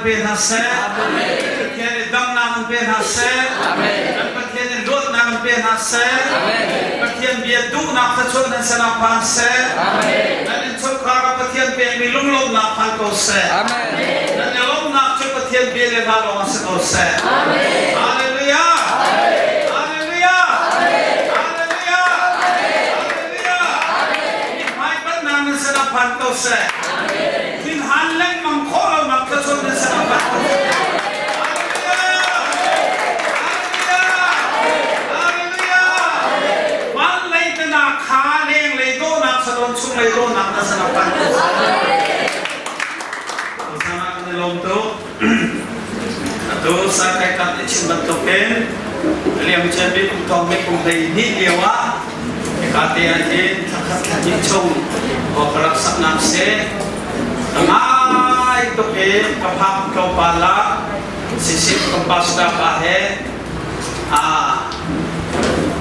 pe hna seh. Pathian nih damnak in pe hna seh. Kan Pathian nih luatnak in pe hna seh. Pathian bia duhnak thluachuah nan sinah phan seh. Nan innchungkhar ah Pathian pekmi lunglawmhnak phan ko seh. Nan i lawmhnak cu Pathian bia le hla lawng ah si ko seh. Hallelujah! Hallelujah! Hallelujah! Hallelujah! Hmaipannak nan sinah phan ko seh. Thinhan lengmang khawh lonak thluachuah nan sinah phan ko seh. Hallelujah! Hallelujah! Hallelujah! Van lei tana kha leng lei dawhnak salon chung lei dawhnak na sinah phan ko seh. Sana kan i lawm tuk. Atu Saikai kan i chim bantukin liam ciami kum thong ni kum 12 lio ah hika te ah hin thlakhat thla hnih chung ka rak saknak si. Ngai tuk in ka phak tlawmpal ah sisip kan pastor pa he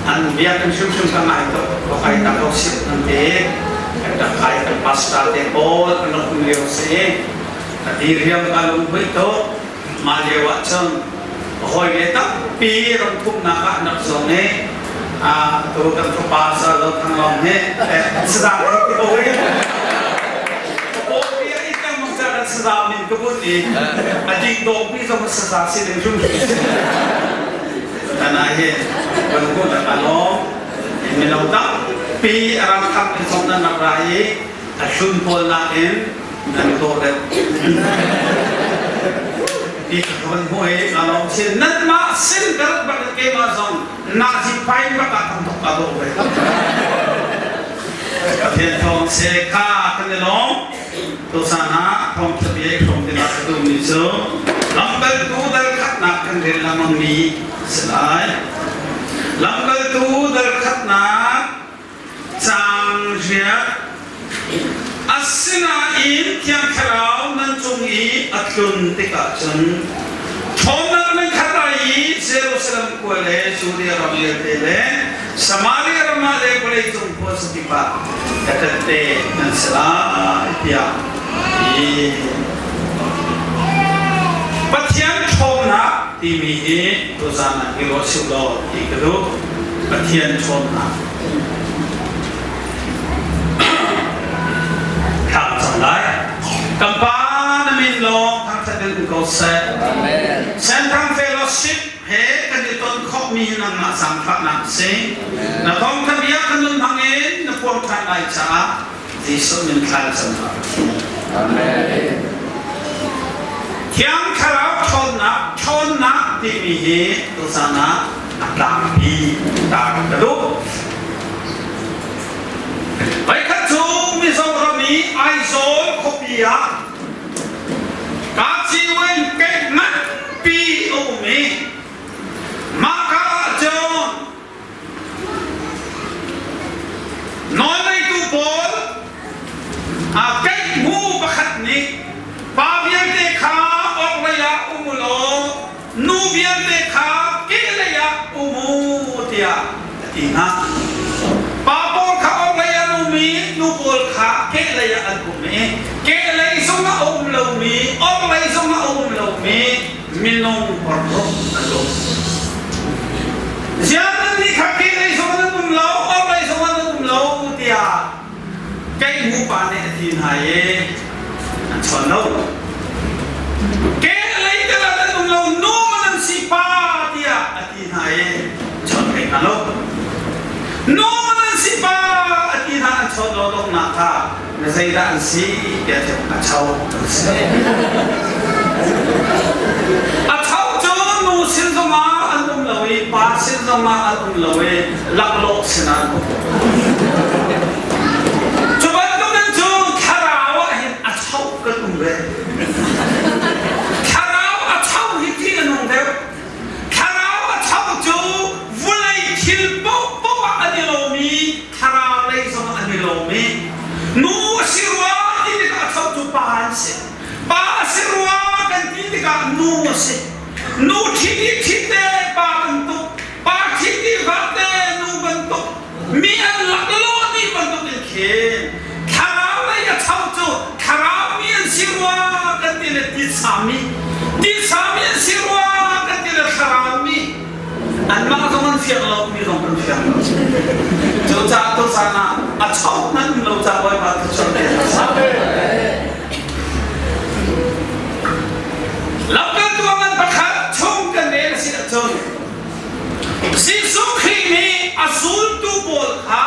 an biakinn hrimhrim ka ngai tuk ka kai ta ko sip nan ti kan rak kai kan pastor te pawl an rak um lio si. Ka ti riam ka lunghuih tuk. Mah lio ah cun hawile tampi ramthumnak ah an rak zuang i tu kan fapa Sir Zo Thang Lawng nih saza ka ti ko i Pawl i kan mong ca kan saza min ka bunh i a ding dawng pi zong saza si ding hrim Tan ah hin kan hmuh le ka lawm mino tampi a ram thang in zong nan rak ra i a hlun pawl nakin nan dawh deuh ti ka van hmuh i ka lawm sin nanmah sin ka rat bak keimah zong nazi pai bak ah kan tok ka dawh ve. Pathian thawng se kha kan i lawm. Tuchan ah thawngtha bia i hrawm dingah ka duhmi cu lamkaltu dal khatnak kan rel lengmangmi si lai. Lamkaltu dal khatnak Caang riat. Asinain Thiang Thlarau nan cung i a tlun tikah cun ṭhawnnak nan khat lai i Jerusalem khua le Judea ram vialte le Samaria ram ah le vawleicung khuazakip ah ka tette nan si lai tiah a ti. Pathian ṭhawnnak timi hi tuzaan ah i ruah sih law ti ka duh. Pathian ṭhawnnak. Thang cang lai. Kan Pa na min lawng thangṭhat in um ko seh. Senthang Fellowship he kan i ton khawhmi nangmah zaangfahnak si. Na thawngṭha bia kan nun hmangin na puang ṭhan lai caah Jesuh min thla cam hna. Amen. Thiang Thlarau ṭhawnnak ṭhawnnak timi hi tuzan ah a tlangpi ta ka duh. Voikhat cu Mizoram i Aizawl khuapi ah Kaciwen keih nganpi a um i mahka ah cun Nawlngeitu pawl keihmu pakhat nih pa vialte kha orhlei ah um u law nu vialte kha kehlei ah um u tiah a ti hna. Pa pawl kha orhlei an um i nu pawl kha kehlei ah an um i kehlei zong ah a um lomi orhlei zong ah a um lomi minung paruk an um. Ziah nan nih kha kehlei zong nan um lo, orhlei zong nan um lo tiah kei pa nih a ti hna i an chawn lo. Kehlei te nan um lo, nu nan si pa tiah a ti hna i chawn hlei hna lo. Nu nan si pa a ti hna an chawn lo donghnak kha na zeidah an si tiah a cho an si. A cho cu nu sin zongah an um lo i pa sin zongah an um lo i laklawh sinah an um. Cu bantukin cu thlarau ah hin a cho kan um ve. Thlarau a cho hi ti a nung deuh. Thlarau a cho cu vulei thil paohpaoh ah an i lomi thlarau lei zong an i lawm i nu a si rua ti tikah a tho cu pa an si. Pa a si rua kan ti tikah nu a si. Nu ṭhit i ṭhit te pa bantuk, pa ṭhit i vat te nu bantuk, mi an lak lo ti bantuk in khin thlarau lei a tho cu thlarau mi an si rua kan ti le titsa mi. Tisa mi an si rua kan ti le thlarau mi anmah zong an fiang lo mi zong kan fiang lo. Cucaah tuzaan ah a cho nan um lo ca Bawipa thluachuah pe hna seh. Lamkaltu a ngan pakhat chung kan rel a si ahcun Jesuh Khrih nih a zultu pawl kha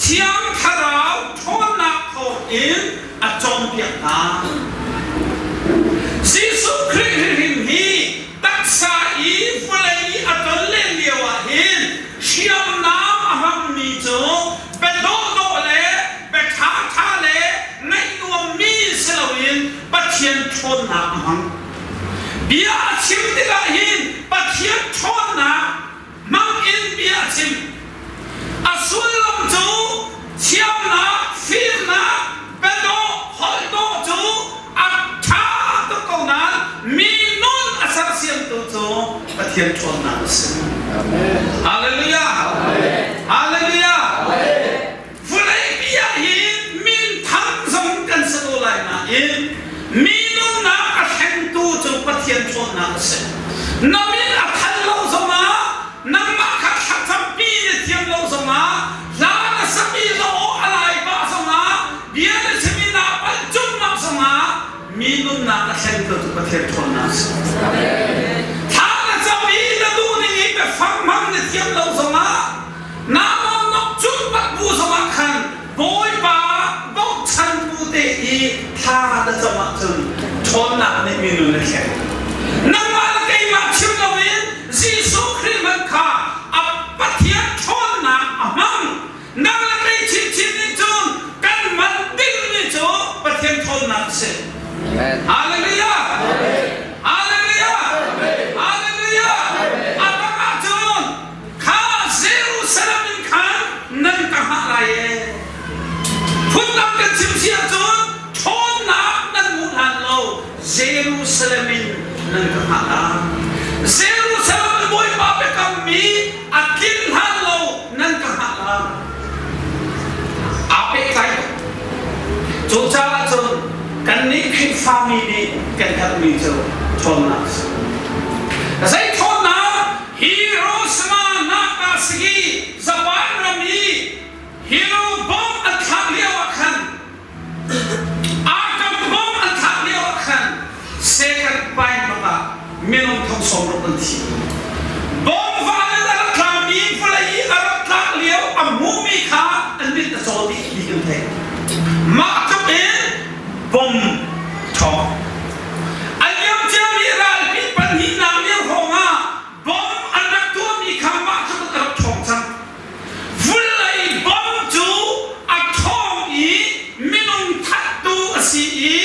Thiang Thlarau ṭhawnnak thawngin a cawnpiak hna. Jesuh Khrih hrimhrim hi taksa i vawlei i a ton len lio ah hin hriamnam a hmangmi cu bia dawhdawh le bia ṭhaṭha le ngaih nuammi si loin Pathian ṭhawnnak a hmang. Bia a chim tikah hin Pathian ṭhawnnak hmang in bia a chim. A sullam cu thiamnak, fimnak, biadawh, holh dawh cu a ṭha tuk ko nain mi nun a sersiamtu cu Pathian ṭhawnnak a si. Hallelujah! Hallelujah! Vawleipi ah hin minthang zong kan si ko lai nain mi nunnak a thlengtu cu Pathian ṭhawnnak a si. Na min a than lo zongah nangmah kha thlacampi na thiam lo zongah hla na sami na aw a lai pah zongah bia na chim i naa palh cungmang zongah mi nunnak a thlengtu cu Pathian ṭhawnnak a si. Thla na cam i na duhning i biafang hmang na thiam lo zongah Nahmawhnok cungpat bu zongah khan Bawipa bochan bu te i thla na cam ahcun ṭhawnnak nih mi nun a thleng. Nangmah le keimah chim loin Jesuh Khrih hmanh kha a Pathian ṭhawnnak a hmang. Nang le kei chinchin nih cun kan man dingmi cu Pathian ṭhawnnak a si. Hallelujah! Hallelujah! Hallelujah! A dang ahcun Kha Jerusalem in khan nan ka hngah lai ee. Phundang kan chim si ahcun ṭhawnnak nan hmuh hlan lo Jerusalem in nan ka hngah lai. Jerusalem in Bawipa biakammi a tlin hlan lo nan ka hngah lai. Aa pehtlai tuk. Cucaah cun kannih Khrihfami nih kan herhmi cu ṭhawnnak a si. Zei ṭhawnnak? Hiroshima Nagasaki Japan ram i hero bomb an thlak lio ah khan atom bomb an thlak lio ah khan second pine bak ah minung thong 60 an thi. Bomb van in a rak tlami vawlei i a rak tlak lio a hmumi kha an mit a caw dih ti kan theih. Mah tluk in bomb ṭhawng. A liamciami ralpi pahnihnak lio hrawngah bomb an rak tuahmi kha mah tluk in a rak ṭhawng cang. Vulei bomb cu a ṭhawng i minung thattu a si i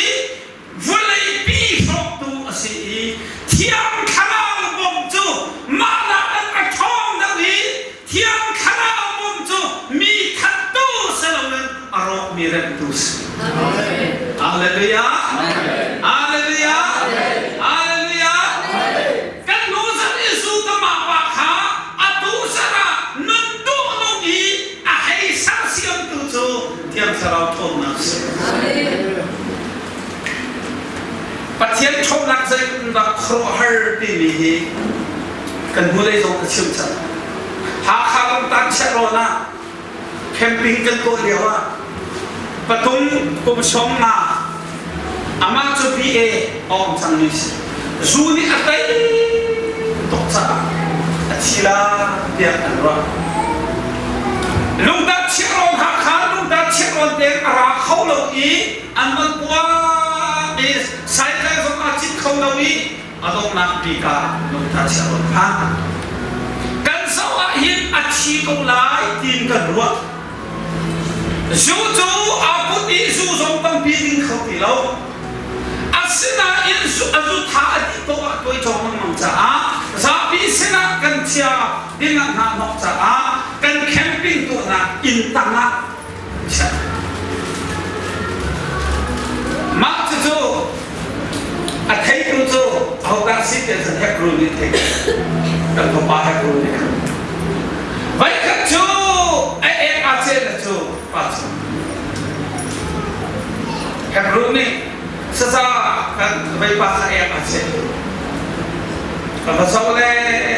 vuleipi hrawktu a si i Thiang Thlarau bomb cu mah nakin a ṭhawng deuh i Thiang Thlarau bomb cu mi thattu si loin a rawkmi remhtu a si. Hallelujah! Hallelujah! Hallelujah! Kan hnu zarh i zu tama pa kha atu zarh ah nun duhnung i a hei sersiamtu cu Thiang Thlarau ṭhawnnak a si. Pathian ṭhawnnak zeitindah khuaruahhar timi hi kan hnulei zong ka chim cang. Hakha lamtan chiahrawn ah camping kan tuah lio ah patung kum 50 amah cu BA a um cangmi si. Zu nih a tei tuk caah a thi la tiah an ruah. Lungtat chiahrawn Hakha lungtat chiahrawn tiang a ra kho lo i an van puak i cycle zong aa cit kho lo i a donghnak bik ah lungtha chiahrawn phan. Kan zoh ah hin a thi ko lai tiin kan ruah. Zu cu aa put i zu zong tampi ding kho ti lo. Asinain a zu tha a dih poah ah tuai cawng lengmang caah zapi sinah kan chia ding ah hna hnawk caah kan camping tuahnak inn tang ah chiah. Mah cucu a theitu cu ahodah si ti cun Hebrew nih thei kan fapa Hebrew nih khan voikhat cu a ek aa ceh na cu pa cu Hebrew nih saza kan Veipa kha ek a si. Ka va zoh le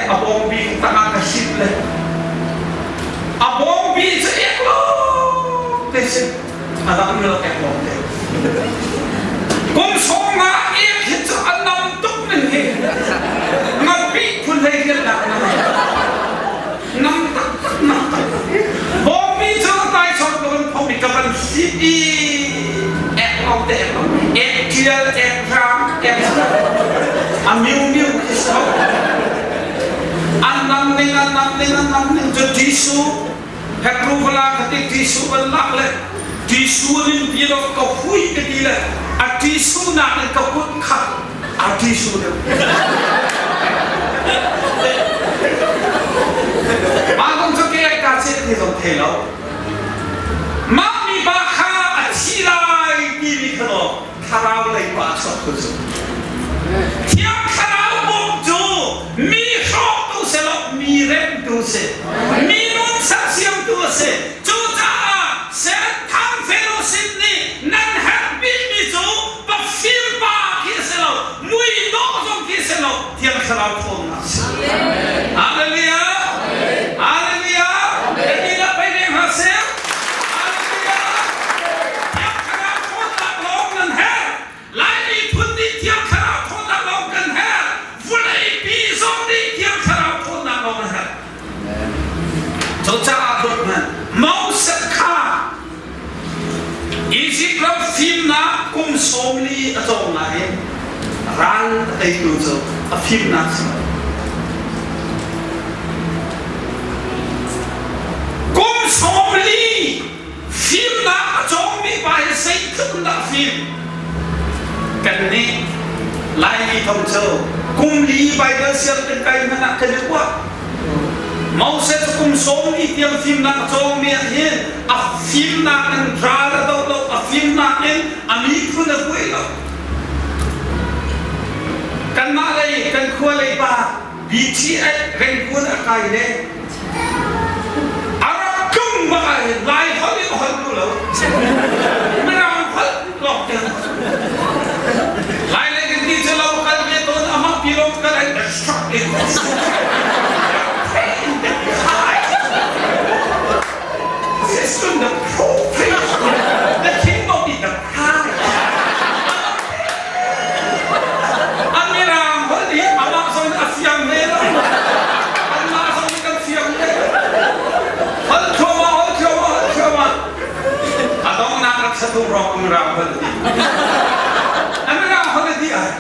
a bawngbi tangah ka hip le a bawngbi cu ek lawng te si. A dang lo ek lawng te. Kum sawm nga ek hi cu a nam tuk ning hi. Ngapi phun hlei rian nak na nam taktak nam taktak. Bawngbi cu tai chon ka van phom i ka van hip i ek lawng te ek lawng. Ek tial, ek rang, ek a miu miu khi so. An nam ning an nam ning an nam ning cu Jesuh Hebrew vala ka ti Jesuh van lak le Jesuh nin pi lo ka hui ka ti le a Jesuh nak in ka kut kha a Jesuh deuh. Mah kong cu ke ka chet ti zong thei lo. Mah mi pa kha a thi lai timi kha law thlarau lei pa chuak tu cu. Thiang thlarau bawm cu mi hrawktu si lo, mi remtu si. Mi nun sersiamtu a si. Cucaah Senthang Fellowship nih nan herh bikmi cu pafim pa khi a si lo, mui dawh zong khi a si lo, Thiang Thlarau ṭhawnnak a si. Hallelujah! Hallelujah! Kan dihlak pei deng hna seh. Hallelujah! Thiang Thlarau ṭhawnnak lawng nan herh. Lai miphun nih Thiang Thlarau ṭhawnnak lawng kan herh. Vawleipi zong nih Thiang Thlarau ṭhawnnak lawng an herh. Cucaah dawt Moses kha Izipt ram fimnak kum 40 a cawng nain ral a teitu cu a fimnak si lo. Kum 40 fimnak a cawngmi pa hi zeitluk in dah fim? Kannih Laimi thong cu kum li Baibal sianginn kai hmanh ah kan i uah. Moses kum 40 tiang fimnak a cawngmi ah hin a fimnak in ral a doh lo, a fimnak in a miphun a hruai lo. Kanmah lei kan khua lei pa BTS Rangoon a kai le a rak tlung bak ah hin Lai holh in a holh duh lo. Mirang holh lawng te Lai lei kan ti cu lo kal ve tawn amah pi lo kal an struck in System the profit the kingdom is the pride Amirang holh hi amah zong a fiang ve lo. Anmah zong nih kan fiang ve. Holh thluahmah, holh thluahmah, holh thluahmah. A donghnak rak satung rawk Mirang holh ti. Amirang holh ti ai.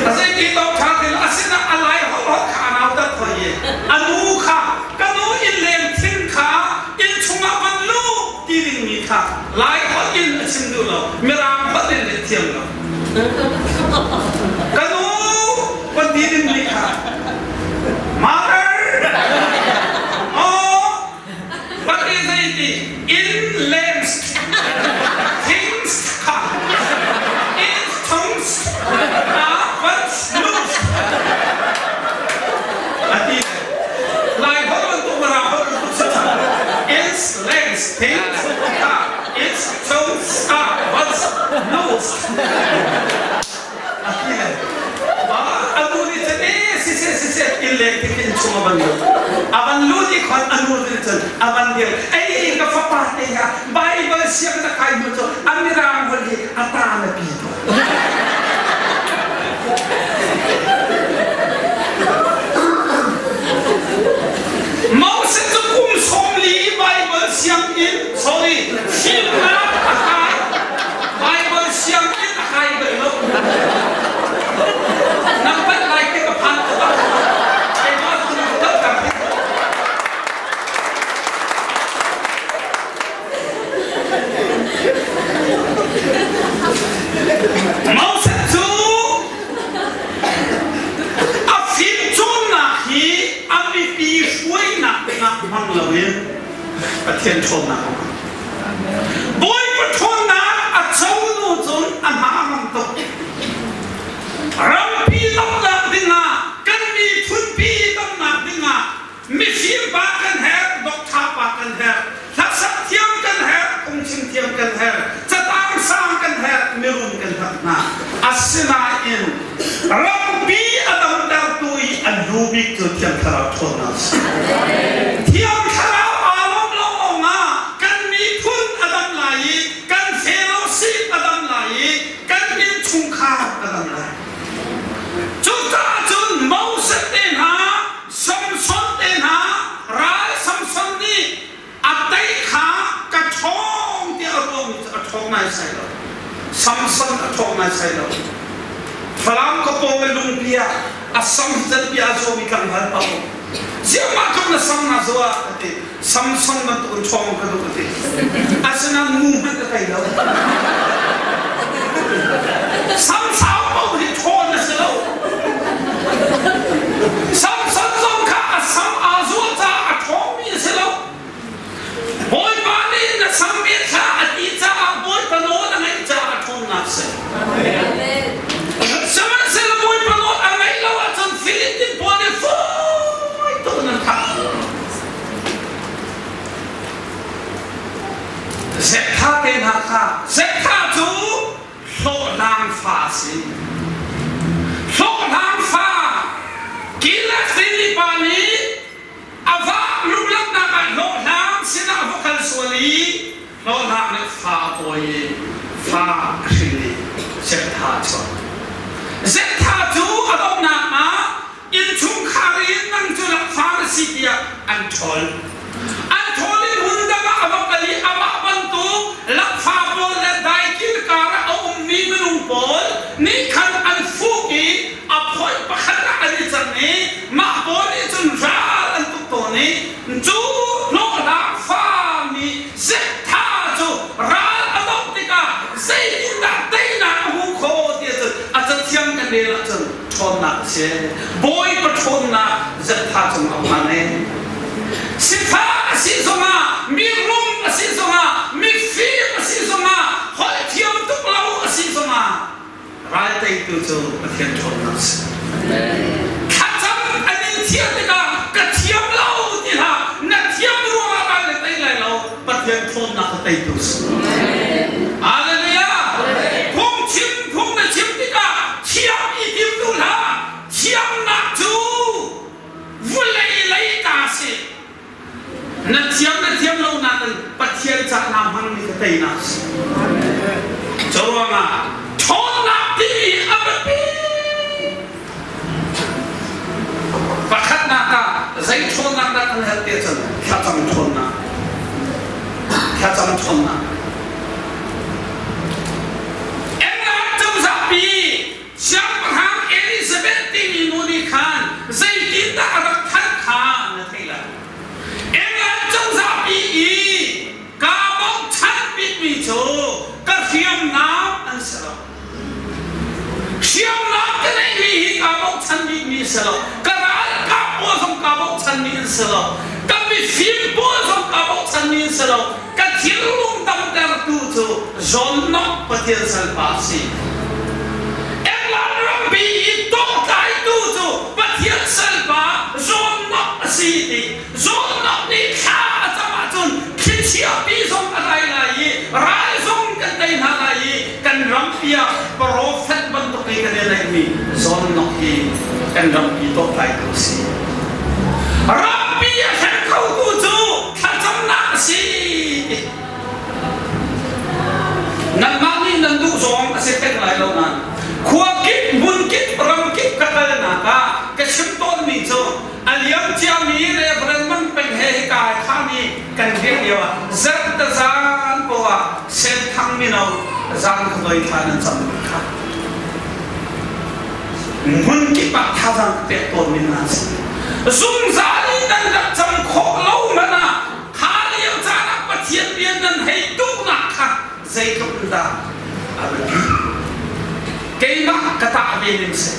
A zei ti tawk ṭha ti lo. Asinain a lai holh holh kha a nautat hoi i a nu kha ka nu inn leng thing kha inn chungah van luh ti dingmi kha Lai holh in a chim duh lo, Mirang holh in a thiam lo. Ka nu kan ti dingmi kha mother oh what is it in lamps things kha in tongues ah what ati Lai holh bantuk Mirang holh bantuk si ins langs things kha ins tongues ah what nose ati le anu nih cun e siseh siseh in leng ti in chung a van lut a van lut i khon anu nih cun a van dir ei ka fapa te ha Bible siang na kai hnu cu a mirang holh hi a ta na pi to Moses cu kum 40 Bible sianginn sorry fimnak a kai Bible sianginn a kai bal lo nang bal lai te ka phan ko keimah tu na kal Moses cu a fimcawnnak hi a mipi hruainak dingah hmang loin Pathian ṭhawnnak a hmang. Bawipa ṭhawnnak a co hnu cun a hna a ngam tuk. Rampi damnak dingah kan miphunpi damnak dingah Mifim pa kan herh, doctor pa kan herh, hlasak thiam kan herh, phungchim thiam kan herh, catang sang kan herh, mirum kan herh hna. Asinain Rampi a damtertu i an lu bik cu Thiang Thlarau ṭhawnnak a si. Thiang Thlarau aa lawm lawnglawng ah kan miphun a dam lai i kan fellowship a dam lai i kan innchungkhar a dam lai. Cucaah cun Moses te hna, Samson te hna, ral Samson nih a tei kha ka ṭhawng tiah a ruahmi cu a ṭhawng naisai lo. Samson a ṭhawng naisai lo. Falam ka pawng i lungpi ah a sam zenpi a zawmi tlangval pa um. Ziah mah tluk na sam na zaw ah a ti. Samson bantuk in ṭhawng ka duh a ti. Asinain nu hmanh ka tei lo. Samsau paoh hi ṭhawn a si lo. Samson zong kha a sam aa zuah caah a ṭhawngmi a si lo. Bawipa nih na sam i thla a ti caah Bawipa nawl a ngaih caah a ṭhawnnak a si. Sihmanhsehlaw Bawipa nawl a ngaih lo ahcun Filistin pawl nih fawi tuk in an thah. Zettha te hna kha Zettha cu hlawhhlang fa a si. Hlawhhlang fa Gilead rilipa nih a va lumlannak ah hlawhhlang sinah a va kal sual i hlawhhlang nih fa a pawi i fa a hrin i Zettha a chuak. Zettha cu a donghnak ah innchungkhar in nang cu lakfa na si tiah an ṭhawl. An ṭhawl i hmun dang ah a va kal i amah bantuk lakfa pawl le daikil kar ah a ummi minung pawl nih khan an fuk i a phoih pakhat ah an i cang i mah pawl nih cun ral an tuk tawn i cu hlawhhlang fa nih Zettha cu ral a doh tikah zeitindah teinak a hmu khawh ti ahcun a cathiang kan rel ahcun ṭhawnnak a si. Bawipa ṭhawnnak Zettha cung a phan e. Sifak a si zongah, mirum a si zongah, mifim a si zongah, holh thiam tuk lo a si zongah, ral teitu cu Pathian ṭhawnnak a si. Thlacam an in thiah tikah ka thiam lo ti hlah, na thiam ruangah ral na tei lai lo, Pathian ṭhawnnak a teitu a si. Hallelujah! Phungchim phung na chim tikah thiam i tim duh hlah, thiamnak cu vulei lei ta a si. Na thiam na thiam lo nakin Pathian ca naa hmangmi kha teinak a si. Cu ruangah ṭhawnnak timi a biapi. Pakhatnak ah zei ṭhawnnak dah kan herh ti ahcun thlacam ṭhawnnak. Thlacam ṭhawnnak. England cozah pi Siangpahrang Elizabeth timi nu nih khan zeitindah a rak thanh kha na thei lai. England cozah pi i kaa bochan bikmi cu ka hriamnam an si lo. Hriamnam ka neihmi hi kaa bochan bikmi a si lo. Ka ralkap pawl zong kaa bochanmi an si lo. Ka mifim pawl zong kaa bochanmi an si lo. Ka thinlung damtertu cu John Knox Pathian salpa a si. England rampi i tawngtlaitu cu Pathian salpa John Knox a si ti John Knox nih thla a cam ahcun thlichia pi zong a rai lai i ral zong kan tei hna lai i kan rampi ah profet bantuk i kan i neihmi John Knox hi kan rampi tawngtlaitu a si. Rampi a thleng khotu cu thlacamnak a si. Nangmah nih nan duh zawng a si peng lai lo nain khua kip hmun kip ram kip ka kalnak ah ka chim tawnmi cu a liam ciami Reverend Mang Peng he hika khan i kan riah lio ah zarh ta zan ko ah Senthang mino zan ka doi thla nan cam kha hmun kip ah thazaang ka pek tawnmi hna a si. Zungzal in nan rak cam khawh lo hmanh ah kha lio caan ah Pathian bia nan hei duhnak kha zeitluk in dah a biapi. Keimah ka tah ve ning si.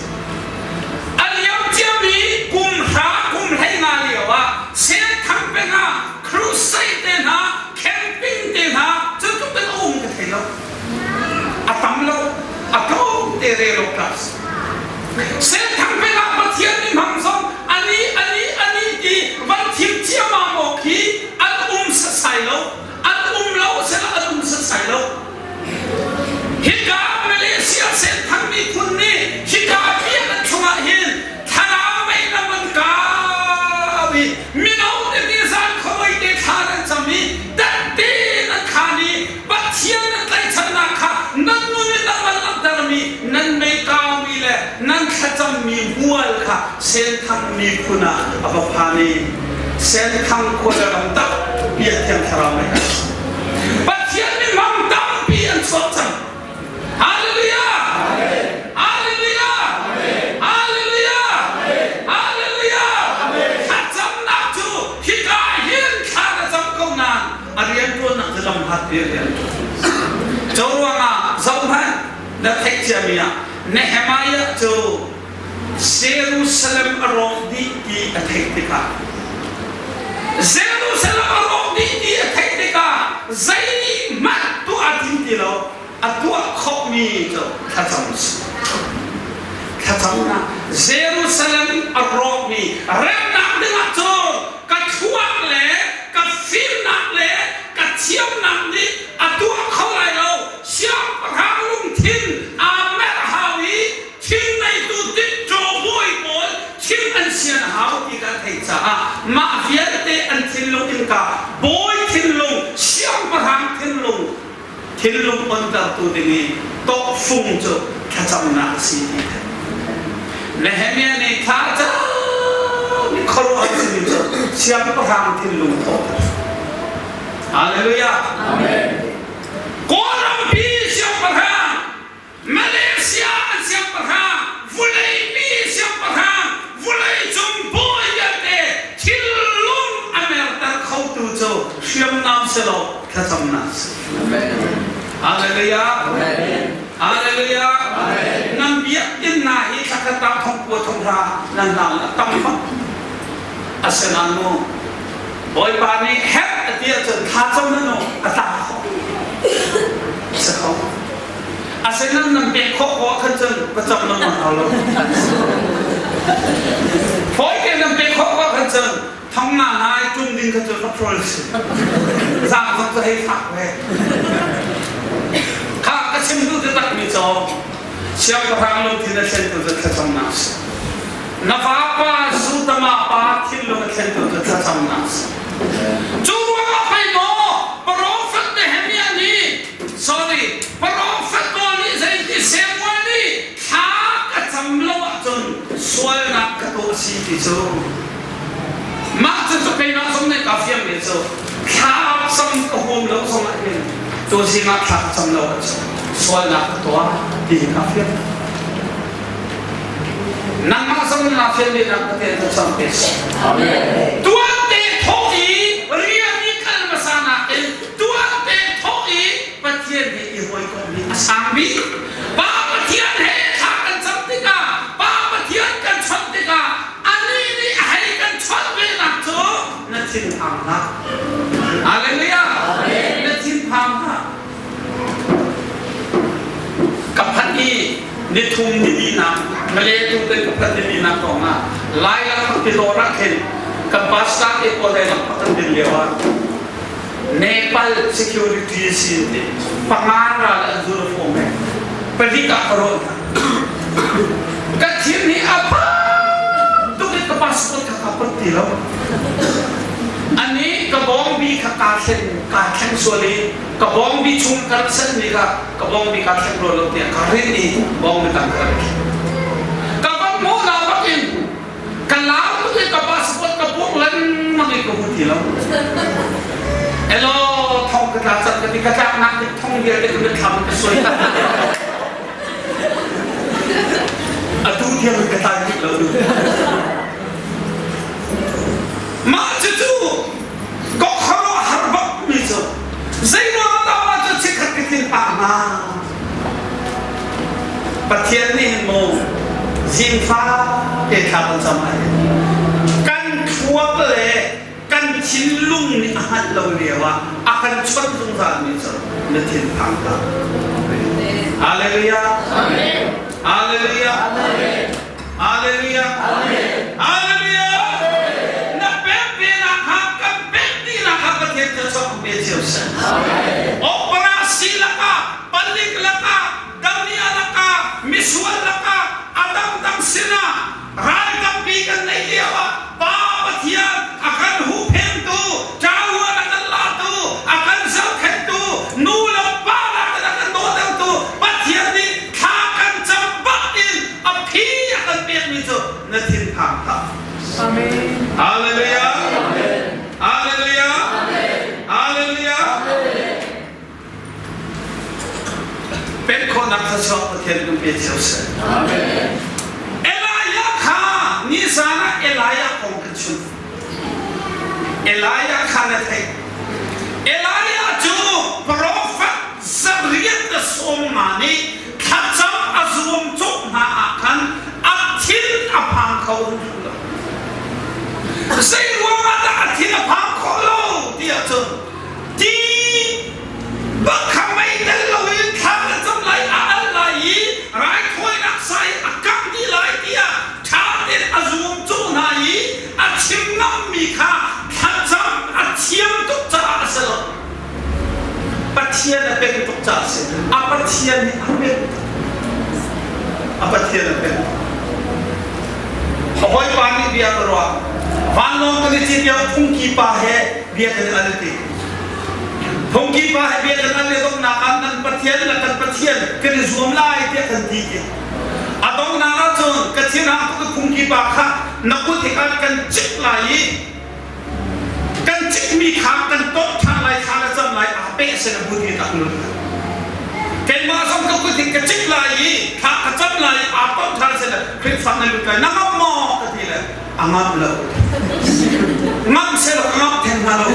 A liam ciami kum hra kum 15 lio ah Senthang peng ah crusade te hna camping te hna cu tluk in a um ka thei lo. A tam lo, a tlawm te rel awk tlak si. Senthang peng ah Pathian nih hmang zong ani ani ani ti van thim ciammam awk hi an um sasai lo. An um lo sila an um sasai lo. Hika Malaysia Senthang miphun nih hika bia An thlacammi mual kha Senthang miphun ah a va phan i Senthang khua le ram tampi ah Thiang Thlarau mei a si. Pathian mihmang tampi an chuak cang. Hallelujah! Hallelujah! Hallelujah! Hallelujah! Thlacamnak cu hika hin thla na cam ko nain a rianṭuannak cu lamhlat pi a rian ṭuan. Cu ruangah zohhmanh na theih ciami ah Nehemiah cu Jerusalem a rawk dih ti a theih tikah Jerusalem a rawk dih ti a theih tikah zei nih hmanh tuah a tim ti lo a tuah khawhmi cu thlacam a si. Thlacamnak Jerusalem a rawkmi remnak dingah cun ka thluak le ka fimnak le ka thiamnak nih a tuah kho lai lo. Siangpahrang lungthin aa merh hau i thil ngeitu titcaw bawi pawl thil an sian hau ti kan theih caah mah vialte an thinlung innka bawi thinlung siangpahrang thinlung thinlung ontertu ding i tawhfung cu thlacamnak a si ti theih. Nehemiah nih thla a cam i khuaruahhar simi cu siangpahrang thinlung thawhter. Hallelujah. Amen. Kawlrampi siangpahrang, Malaysia an siangpahrang, vuleipi siangpahrang, vuleicung bawi vialte thinlung a merter khotu cu hriamnam si lo thlacamnak si. Amen. Hallelujah. Amen. Hallelujah. Amen. Nan biakinn na hi thlakhat ah thong kua thong hra nan hlang a tam bak. Asinain mu Bawipa nih herh a ti ahcun thla cam nan u a tla kho. Si kho. Asinain nan pek khawh ko ah khan cun va cam nan hau lo. Fawi tein nan pek khawh ko ah khan cun thong nga ngai tum ding kha cu rak si. Zaang zong cu hei fak ve. Kha ka chim duh takmi cu siangpahrang lungthin a thlentu cu thlacamnak si. Na vapa Sutama pa thinlung a thlentu cu thlacamnak si. Cu ruangah pei maw Prophet Nehemiah nih sorry Prophet pawl nih zeiti Samuel nih thla ka cam lo ahcun sualnak ka tuah si ti cu mah cu cu keimah zong nih kaa fiangmi cu thla cam ka huam lo zong ah hin tu zingah thla ka cam lo ahcun sualnak ka tuah ti hi kaa fiang. Nangmah zong naa fian ve nak Pathian cu cang te si. Tuan te thawh i rian i kal hmasa nakin tuan te thawh i Pathian he i hawikomh hi a sang bik. Pa Pathian he thla kan cam tikah, Pa Pathian kan chawnh tikah anih nih a hei kan chawnh ve nak cu na thinphang hlah. Hallelujah. Na thinphang hlah. Ka phanh i nithum nili nak Malay tu te ka phanh nili nak kong ah Lailam tidawr ah khin kan pastor te pawl he lam kan din lio ah Nepal security sin ti pangan ral an uniform he palik ah ka rawn hna. Ka thin hi a tuk i ka passport kha ka put ti lo. Ani ka bawngbi kha kaa thlen kaa thleng sual i ka bawngbi chung ka rak senmi kha ka bawngbi kaa thleng rua lo tiah ka rinh i bawngbi tang ka rak ka van hmuh na bakin ka lau tuk i ka passport ka buak lengmang i ka hu ti lo. Elo thong ka tla cang ka ti ka tlaknak dik thong vialte ka mitthlam ka suai. Atu tiang ka tlai rih lo nu. Mah cucu ka khuaruahhar bak mi cu zeiruang dah mah cu chikkhat ka thin phah hnga? Pathian nih hin mu zingfa te thla kan cam ahhin kan thluak le kan thinlung nih a hngalh lo lio ah a kan chawnh zungzal mi cu na thin phang hlah. Hallelujah. Hallelujah. Hallelujah. Hallelujah. Na pek ve nak kha kan pek ti nak kha Pathian cu sok pe cio seh. Operasi lakah, palik lakah, damiah lakah, misual lakah, a dangdang sinah ral tampi kan neih lio ah Pa Pathian a kan huhphentu, ṭavuan a kan latu, a kan zohkhenhtu, nu le pa nakin a kan dawtertu Pathian nih thla kan cam bak in a phi a kan pekmi cu na thin phang hlah. Amen. Hallelujah. Amen. Hallelujah. Amen. Hallelujah. Amen. Pek khawhnak thluachuah Pathian kan pe cio seh. Amen. Elijah kha nizan ah Elijah kong kan chim. Elijah kha na theih. Elijah cu profet zariat le sawmnga nih thlacam a zuam cawk hna ah khan a thin a phang kho lo. Zei ruangah dah a thin a phang khawh lo ti ahcun ti bak kha mei tel loin thla na cam lai a al lai i raithawinak sa i a kangh dih lai tiah ṭha tein a zuam cawh hna i a chim ngammi kha thlacam a thiam tuk caah a si lo. Pathian a pek tuk caah a si. A Pathian nih a pek. A Pathian a pek. A hawipa nih bia ka ruah. Vanlawng kan i cit lio phungki pa he bia kan al ti. Phungki pa he bia kan al le donghnak ah nan Pathian le kan Pathian kan i zuam lai tiah kan ti ti. A donghnak ah cun ka thinhang tuk i phungki pa kha na kut hi kan cik lai i kan cikmi kha kan tawh ṭhan lai thla na cam lai aa peh sin a but i tak nun keimah zong ka kut hin ka cik lai i thla ka cam lai i aa tawh ṭhan sin Khrihfa na lut lai na ngamh maw ka ti le a ngamh lo ngamh selaw ka ngamh theng hna lo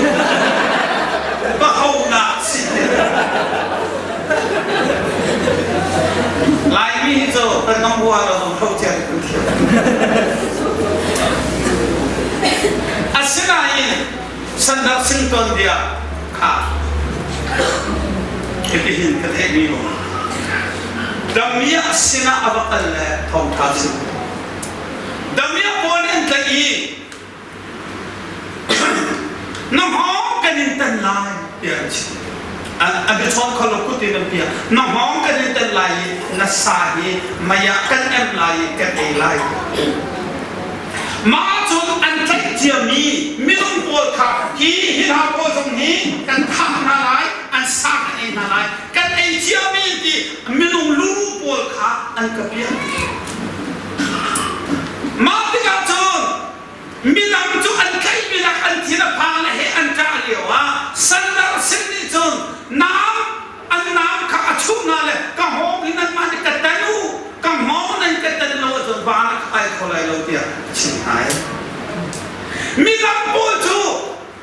ka ho na si Laimi hi cu kan ngamh hua lo zong tho cia kan thiam. Asinain Sandar Singh tuanbia kha hitihin ka theihmi um. Damiah sinah a va kal le thawngṭha chim. Damiah pawl nih an tlaih i na hngawng kan in tan lai tiah an chim. An biachawn kho lo kut in an piah. Na hngawng kan in tan lai i na sa hi mei ah kan em lai i kan ei lai. Mah cun an tlaih ciami minung pawl kha hi hi hna pawl zong hi kan thah hna lai, an sa kan ei hna lai. Kan ei ciami ti minung lu pawl kha an ka piah. Mah tikah cun midang cu an tlaihmi lak an thin a phang le he an ṭah lio ah sandar sin nih cun naam an naam kha a chuh hna le ka hngawng hi nanmah nih ka tan u ka hngawng nan ka tan lo ahcun van a kai kho lai lo tiah a chim hna i midang pawl cu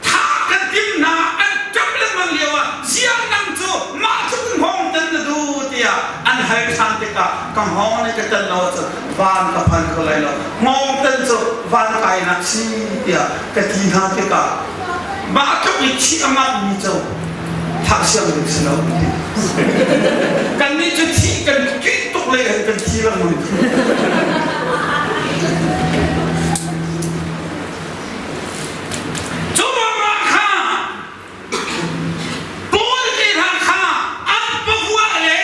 Tha kan timh hna an ṭap lengmang lio ah ziang nang cu mah tluk in hngawng tan na duh tiah an hal ṭhan tikah ka hngawng nih ka tan lo ahcun van ka phan kho lai lo hngawng tan cu van kainak si tiah ka ti hna tikah mah tluk i thih a ngamhmi cu thah siang ding si lo ti kannih cu thih kan ṭih tuk lei in kan thi lengmang. Cu ruangah kha Paul te hna kha an pavuah le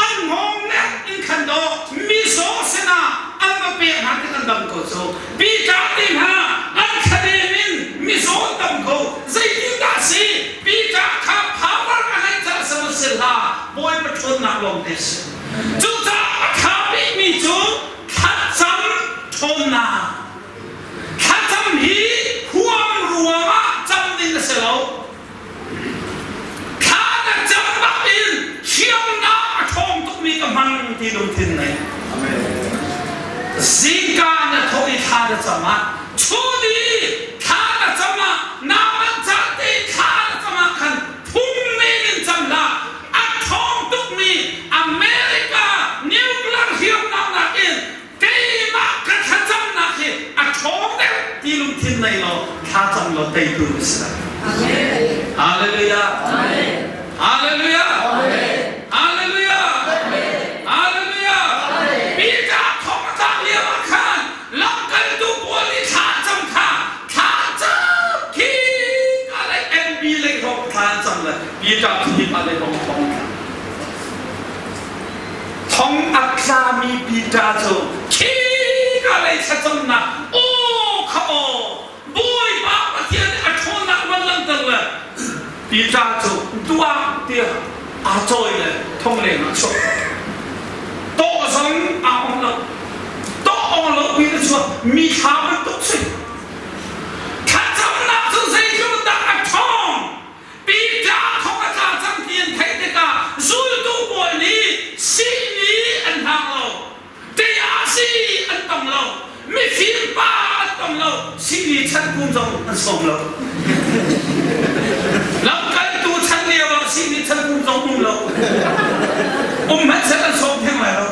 an hngawng nek in khan dawh mizaw sinah an va pek hna tik an dam ko cu. Peter te hna an thladem in mizaw an dam ko. Zeitindah si Peter kha power a ngeih caah si maw si hlah Bawipa ṭhawnnak lawng te a si. Cucaah a ṭha bikmi cu thlacam ṭhawnnak. Thlacam hi huam ruangah cam ding a si lo. Thla na cam bak in hriamnam a ṭhawng tukmi ka hmang ti lungthin nei. Zingka na thawh i thla na cam ah chun i thla na cam ah naa manh caan te i thla na cam ah khan phung men in cam hlah. A ṭhawng tukmi America nuclear hriamnam nakin keimah ka thlacamnak hi a ṭhawng deuh ti lungthin nei law thlacam law teitu na si lai. Hallelujah. Hallelujah. Hallelujah. Hallelujah. Peter thong a tlak lio ah khan lamkaltu pawl nih thla cam kha thla cam khi ka lei NB lei hrawng thla cam le Peter khi ka lei hrawng thong tla. Thong a tlami Peter cu khika lei thlacamnak aw kha aw Bawipa Pathian nih a ṭhawnnak van langhter le Peter cu duak tiah aa cawi le thong leng ah chuak. Tawh zong aa ong lo. Tawh ong lo. pin a chuak mi thla bantuk si. Thlacamnak cu zeitluk dah a ṭhawng. Peter thong a tla cang ti an theih tikah zultu pawl nih sihni an hlang lo. Ṭiasi an tong lo. Mifim pa an tong lo. Sihni chan kum zong an sawm lo. Lamkaltu chan lio ah sihni chan kum zong um lo. Um hmanh seh an sawm theng lai lo.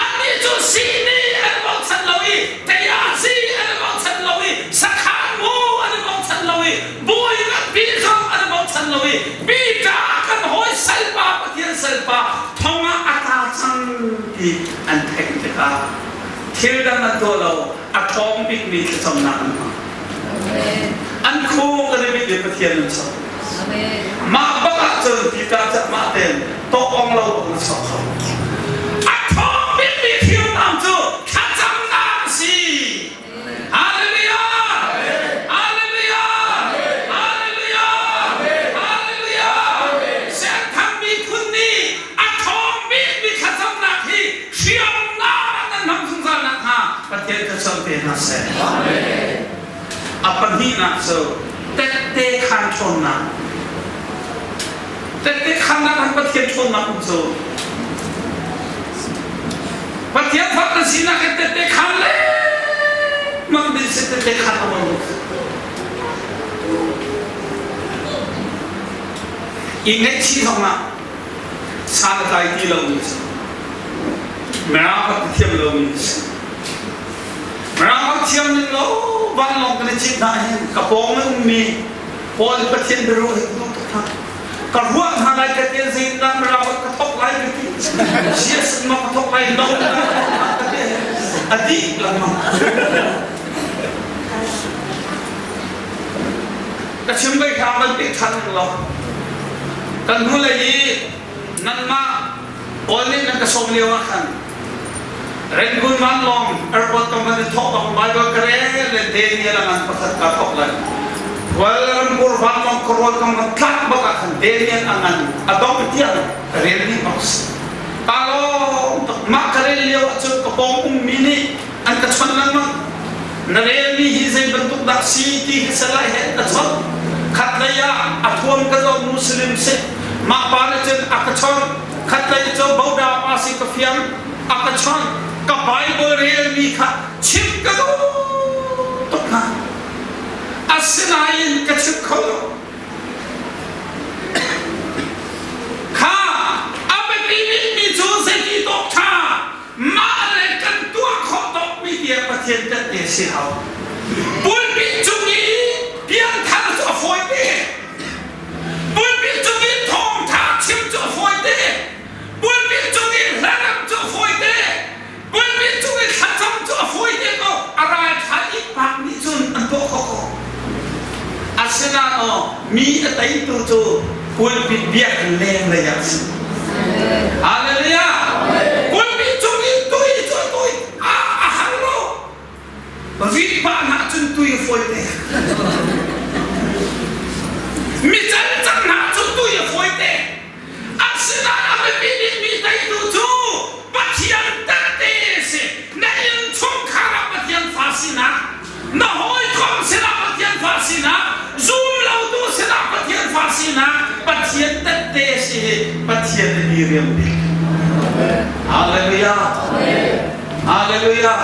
Annih cu sihni an bochan lo i ṭiasi an bochan lo i sakhan mu an bochan lo i bawi nganpi zong an bochan lo i Peter kan hawi salpa Pathian salpa thong ah a tla cang ti an theih tikah thil dang an tuah lo, a ṭhawng bikmi thlacamnak an hmang. An khu kan i bik i Pathian an sok. Mah bak ah cun Peter cu mah tein tawh ong lo bak na sok kho. A ṭhawng bikmi hriamnam cu thlacamnak a si. Hallelujah! Hallelujah! Hallelujah! Hallelujah! Senthang miphun nih a ṭhawng bikmi thlacamnak hi hriamnam ah nan hmang zungzal nakhnga Pathian thlacam pe hna seh. A pahnihnak cu tette khaan ṭhawnnak. Tette khaannak ah Pathian ṭhawnnak um cu. Pathian fak na sinak in tette khaan lengmang ding si tette khaan a um. I ngaihchih zongah san a tlai ti lomi si. Mirang a thiam lomi si. Mirang a thiam ning lo vanlawng kan i cit hna hin ka pawng in ummi Paul Pathian biaruah hi duh tuk hna. Ka ruah hna lai ka tian zeitindah mirang ka thok lai ka ti. Siasin ma ka thok lai no ka ti. A dih lengmang. Ka chim bei hram an pek ṭhan ning lo. Kan hnulei i nanmah Paul nih nan ka sawm lio ah khan Rangoon vanlawng airport tong kan i thawk bang Bible ka rel le Daniel a ngan pakhat ka thawk lai. Kuala Lumpur vanlawng khuarual tong kan tlak bak ah khan Daniel a ngan a dong tiang ka rel dih bak si. Ta lawng tuk mah ka rel lio ahcun ka pawng ummi nih an ka chawnh lengmang. Na relmi hi zei bantuk dah si ti hi salai he an ka chawnh. Khatlei ah a thuam ka zoh Muslim si. Mah pa nih cun a ka chawnh. Khatlei cu Boda pa si ka fiang a ka chawnh. Ka Bible relmi kha chimh ka duh tuk hna. Asinain ka chimh kho lo. Kha a biapi bikmi cu zeiti tawk ṭha mah le kan tuah khawh tawkmi tiah Pathian tette si hau. Pulpit cung i piangthar cu a fawi te. Pulpit cung i thawngtha chim cu a fawi te. Pulpit cung i hlarang cu a fawi te. Pulpit cung i thlacam cu a fawi te ko. A raltha i pak nih cun an tuah khawh ko. Asinain aw mi a teitu cu pulpit biakinn leng lei ah a si. Hallelujah! Pulpit cung i tui cu a tui a a har lo. Rit pah hna cun tui a fawi te. Mi can cang hna cu tui a fawi te. Asinain a biapi bikmi teitu cu Pathian tette a si. Na innchungkhar ah Pathian fa sinak, na hawikom sinah Pathian fa sinak, zumlotu sinah Pathian fa sinak, Pathian tette a si hi Pathian nih mi riam bik. Hallelujah. Hallelujah.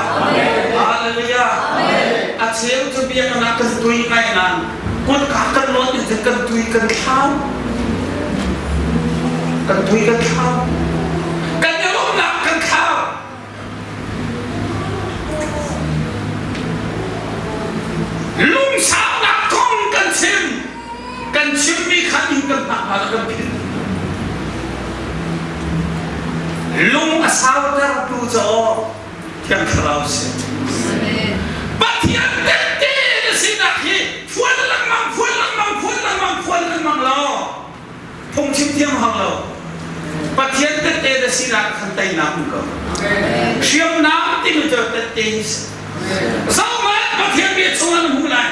Hallelujah. A cheu cu biakinn ah kan tui ngai nain kutka kan lawt in cun kan tui kan thlau. Kan tui kan thlau. Kan i lawmhnak kan thlau. Lungsaunak kong kan chim. Kan chimmi kha inn kan hngak hna kan philh. Lung a sautertu cu Thiang Thlarau si. Pathian tette na sinak hi phuan lengmang, phuan lengmang, phuan lengmang, phuan lengmang law phungchim thiam hau lo. Pathian tette na sinak khan teinak um ko. Hriamnam timi cu tette hi si. Zohmanh Pathian bia chungah na hmuh lai.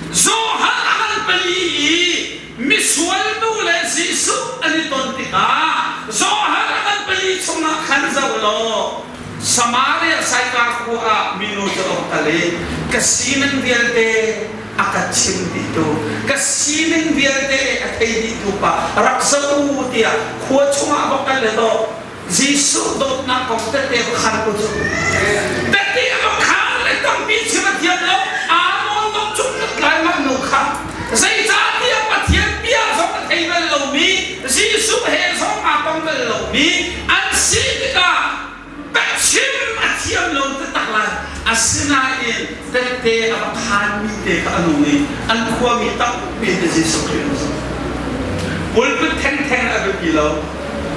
Johan a hal pali i misual nu le Jesuh an i ton tikah Johan a hal pali chungah khan zoh law Samaria Saikar khua ah minu cu a va kal i ka sining vialte a ka chim dihtu, ka sining vialte a thei dihtu pa rak zoh u tiah khua chungah va kal le dawh Jesuh dawtnak kong tette va khan ko cu. Tette a va khan le tampi chim a thiam lo, aa nawn dok cung lai mah nu kha. Zeicahtiah Pathian bia zong a thei bal lomi, Jesuh he zong aa tong bal lomi an si tikah biachim a thiam lo taktak lai. Asinain tette a va khanmi te kha a nung i an khuami tampi nih Jesuh Khrih an zumh. Pulpit thengtheng a biapi lo.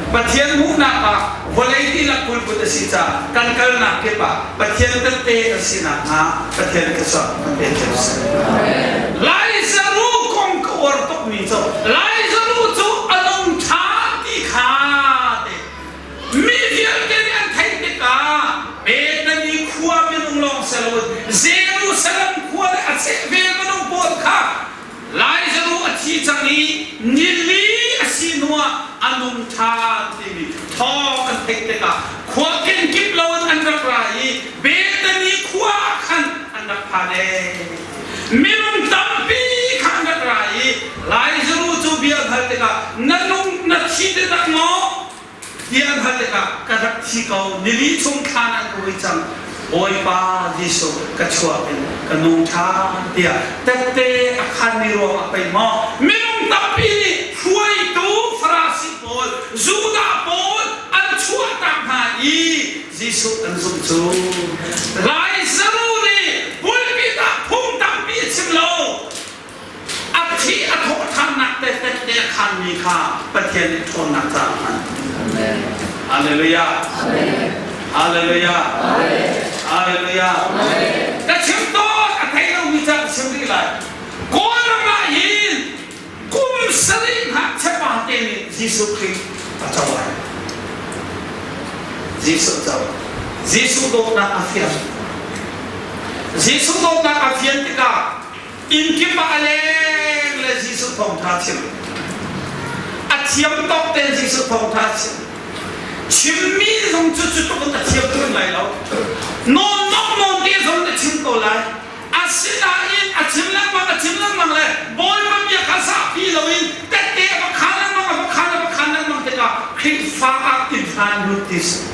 Pathian hmuhnak ah vawlei dihlak pulput a si caah kan kalnak kip ah Pathian tette an si nakhnga Pathian thluachuah kan pe cio seh. Laizaru kong ka uar tukmi cu Laizaru cu a nung ṭha ti kha te mi vialte nih an theih tikah Bethany khua minung lawng si loin Jerusalem khua le a chehvel minung pawl kha Laizaru a thi cang i nili a si hnuah a nung ṭhan timi thawng an theih tikah khua kenkip loin an rak ra i Bethany khua ah khan an rak phan ee. Minung tampi kha an rak ra i Laizaru cu bia an hal tikah na nung na thi taktak maw? Tiah an hal tikah ka rak thi ko nili chung thlan an ka vui cang Bawipa Jesuh ka chuak in ka nung ṭhan tiah tette a khanmi ruangah pei maw minung tampi nih hruaitu Farasi pawl Judah pawl an chuahtak hna i Jesuh an zumh cu Laizaru nih pulpit ah phung tampi a chim lo A thi a thawh ṭhannak te tette a khanmi kha Pathian nih ṭhawnnak caah a hman. Hallelujah. Hallelujah. Hallelujah. Ka chim tawn a thei lomi ca ka chim rih lai. Kawlram ah hin kum sarih ngakchia pa te nih Jesuh Khrih a co lai. Jesuh co. Jesuh dawtnak a fian. Jesuh dawtnak a fian tikah Inn kip ah a leng le Jesuh thawngṭha chim. A thiam tawk tein Jesuh thawngṭha chim. Chimmi zong cu cu tluk in a thiam tuk lai lo. Nawn nok nawn te zong na chim ko lai. Asinain a chim lengmang a chim lengmang le Bawipa bia kha zahpi loin tette a va khaan lengmang a va khaan a va khaan lengmang tikah Khrihfa ah inn hlan lut ti si.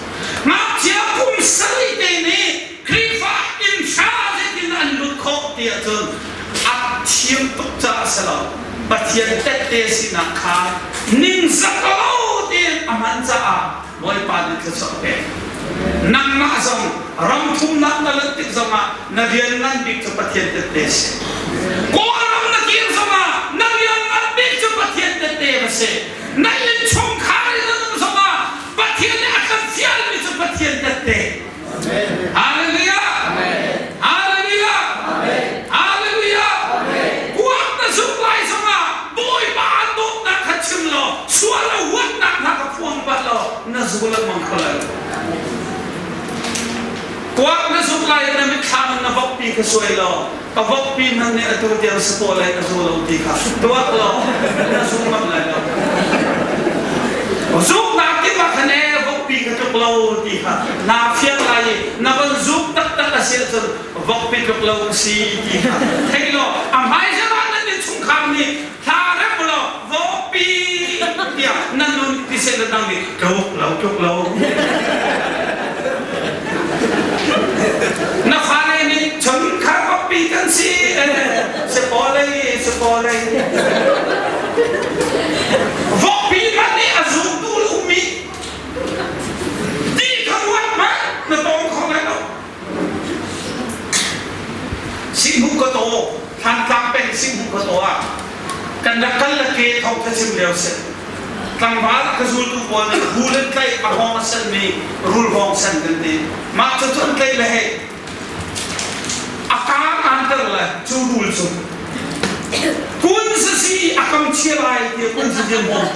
Ngakchia kum sarih te nih Khrihfa inn hra zeitin an lut khawh ti ahcun a thiam tuk caah a si lo. Pathian tette sinak kha ningzak lo tein a hman caah Bawipa nih thluachuah a pek. Nangmah zong ram thumnak na lanh tik zongah na rian ngan bik cu Pathian tette a si. Kawlram na kir zongah na rian ngan bik cu Pathian tette a si. Na innchungkhar in na um zongah Pathian nih a kan fialmi cu Pathian tette. Hallelujah! Hallelujah! Hallelujah! Kuak na zumh lai zongah Bawipa an dawtnak kha chim law sual a huatnak hna kha phuang bat law na zu lengmang kho lai lo. Kuak na zumh lai na mitthlam in na vokpi kha suai law ka vokpi hmanh nih atu tiang sapaw lei a zu lo ti kha tuak law na zu ngam lai lo. Zuknak tik ah khan ee vokpi ka tluk lo ti kha naa fiang lai i na van zuk taktak a si ahcun vokpi tluk lo ka si ti kha thei law a hmaizarh ah nan innchungkhar nih thla rem law vokpi tiah nan nun ti seh na dang nih tluk lo tluk lo na fale nih chungkhar vokpi kan si sepawlei sepawlei Vokpi hmanh nih a zumtu le ummi ti kha ruat hmanh na tawng kho lai lo. Sihhmuh ka taw, Thantlang peng Sihhmuh ka taw ah kan rak kal le ke thawng kha chim lio si. Tlangval a ka zultu pawl nih rul an tlaih, a hawng a senmi rul hawng sen kan ti. Mah cu cu an tlaih le hei A kaan aan ter le cu rul cu kun sasi a kam chia lai ti kun sasi hmawm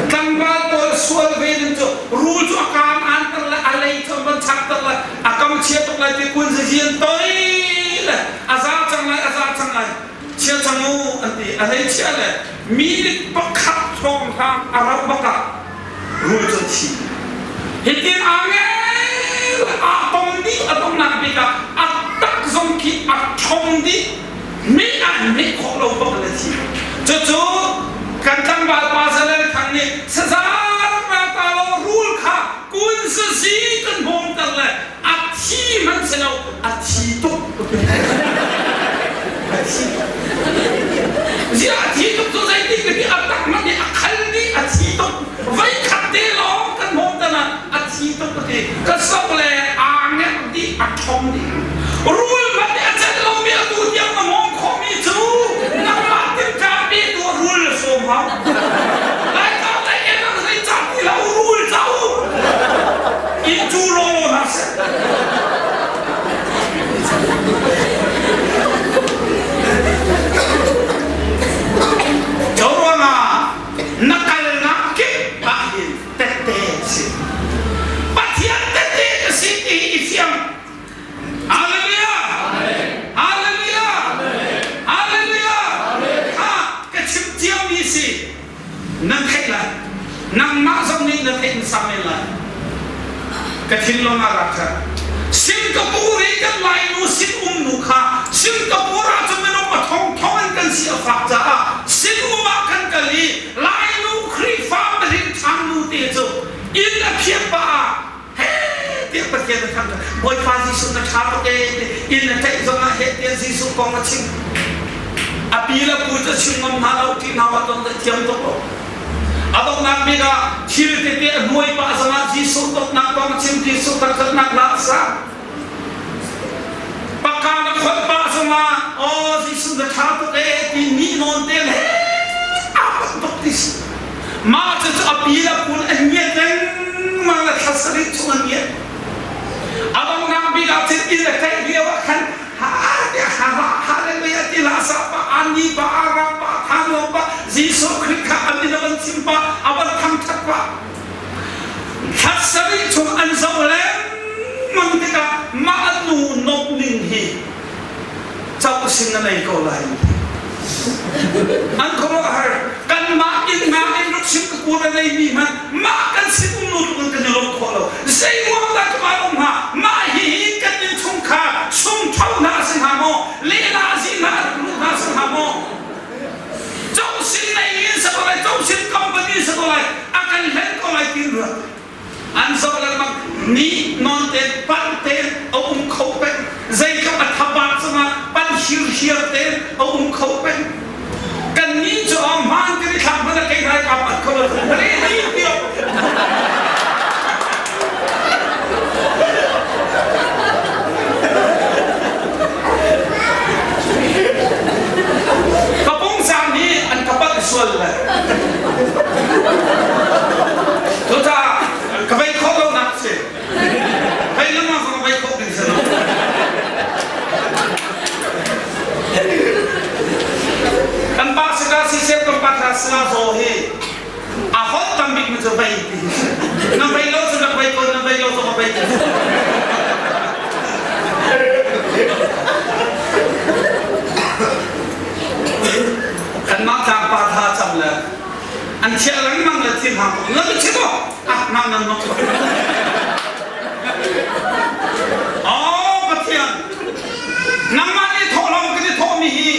tlangval pawl sual ve ding cu rul cu a kaan aan ter le a lei cu van chak ter le a kam chia tuk lai ti kun sasi an toi le a za cang lai a za cang lai chia cang u an ti a lei chia le mi pakhat thawng hlang a rauh bak ah rul cu a thi hitin aa ngel. Aa tom dih a donghnak bik ah a tak zong khi a ṭhong dih. Mi an hmeh khawh lo bak na thi. Cucu kan tlangval pa Zalel Thang nih saza rak ta lo rul kha kun sazi kan hmawmter le a thi hmanh si lo a thi tuk. A thi tuk. Ziah a thi tuk cu zeitin ka ti a tak hmanh nih a khal dih a thi tuk. Voi khat te lawng kan hmawmter ah a thi tuk ka ti. Ka sok le aa ngerh dih a ṭhong dih. Rul hmanh nih a celh lomi atu tiang na hmawm khawhmi cu nangmah timhṭa petu rul na sawm hau. Laitlang lei enang zei ca ti hlah u rul ca u. Inn cu lawlaw hna seh. Cu ruangah na kalnak kip ah hin tette si. Pathian tette ka si ti hi i fiang. Hallelujah! Hallelujah! Hallelujah! Ha ka chim ciami si. Nan theih lai. Nangmah zong nih na theih hmasa men lai. Ka thinlung ah rak ṭhat. Singapore i kan Lainu sin-um nu kha Singapore ah cun minung a thongthong in kan si a fak caah sin-um ah kan kal i Lainu Khrihfa pahrin ṭhan nu te cu inn a phiat pah ah heh tiah Pathian a thangṭhat. Bawipa Jesuh na ṭha tuk ee ti inn a tlaih zong ah heh tiah Jesuh kong a chim. A pi le pu cu chim ngam hna lo ṭih hna wa ton thiam tuk lo. A donghnak bik ah thil tete a hnuai pah zongah Jesuh dawtnak kong a chim Jesuh thangṭhatnak hla a sa. Paka na kholh pah zongah aw Jesuh na ṭha tuk ee ti ni nawn te le aa tuk ti si. Mah cucu a pi le pu an ngiat lengmang le thla sarih chung an ngiat. A donghnak bik ah cun inn a tlaih lio ah khan Hallelujah ti la sa pa ani pa ara pa thano pa Jesuh Khrih kha an in van chim pa a van thangthat pa thla sarih chung an zoh lengmang tikah mah nu nomh ning hi cau sin na nei ko lai an khuaruahhar kanmah inn hna in rak sim ka kur a neimi hmanh mah kan sin um nu tluk in kan i lawm khawh lo zei ruang dah cu um hnga mah hihi kan innchungkhar sungtho hna a si hnga maw lehla zi hna a rak luh hna a si hnga maw cosin nei in sa ko lai cosin company sa ko lai a kan hlen ko lai ti ruat an zoh lengmang ni non te pan te a um kho peng zeitluk a thabat cungah pan hirhiar te a um kho peng kan ni cu a hmaan kan i thlak hmanh a kei rai ka pat kho lo re ni tio ka pungsan hi an ka pat sual le Cucaah ka vei khawh lonak a si. Vei lengmang zong vei khawh ding si lo. Kan pa sika siseh kan pa thla sila zaw hi a holh tam bik mi cu vei ti hi si. Na vei lo cu na vei ko, na vei lo cu ka vei ti. Kanmah tlangpa tha cam le an thiah lengmang le thil hang tuk na chim aw ah nang nan nok Oh Pathian nangmah nih thawhlawm kan i thawhmi hi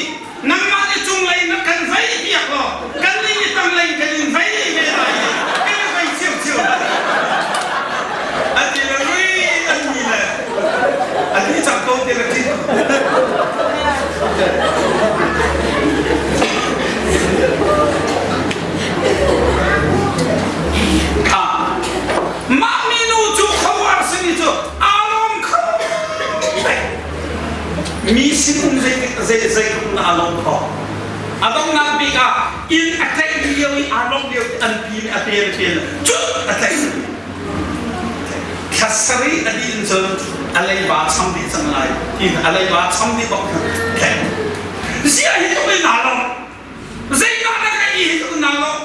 nangmah nih cunglei na kan vei piak law kan nih nih tanglei kan in vei ve lai i kan i vei cio a ti le rui an ni le a ti cang ko ti le ti Kha mah minu cu khuaruahhar simi cu aa lawm kho mi sinum zeitik zei zeitluk in aa lawm kho a donghnak bik ah inn a tlaih lio i aa lawmh lio i an pi nih a pen pen cut a tlaih thla sarih a dih in cun a leiba cham dih cang lai tiin a leiba cham dih bak khan tlaih ziah hi tuk in naa lawmh Zeidah na ka i hi tuk naa lawmh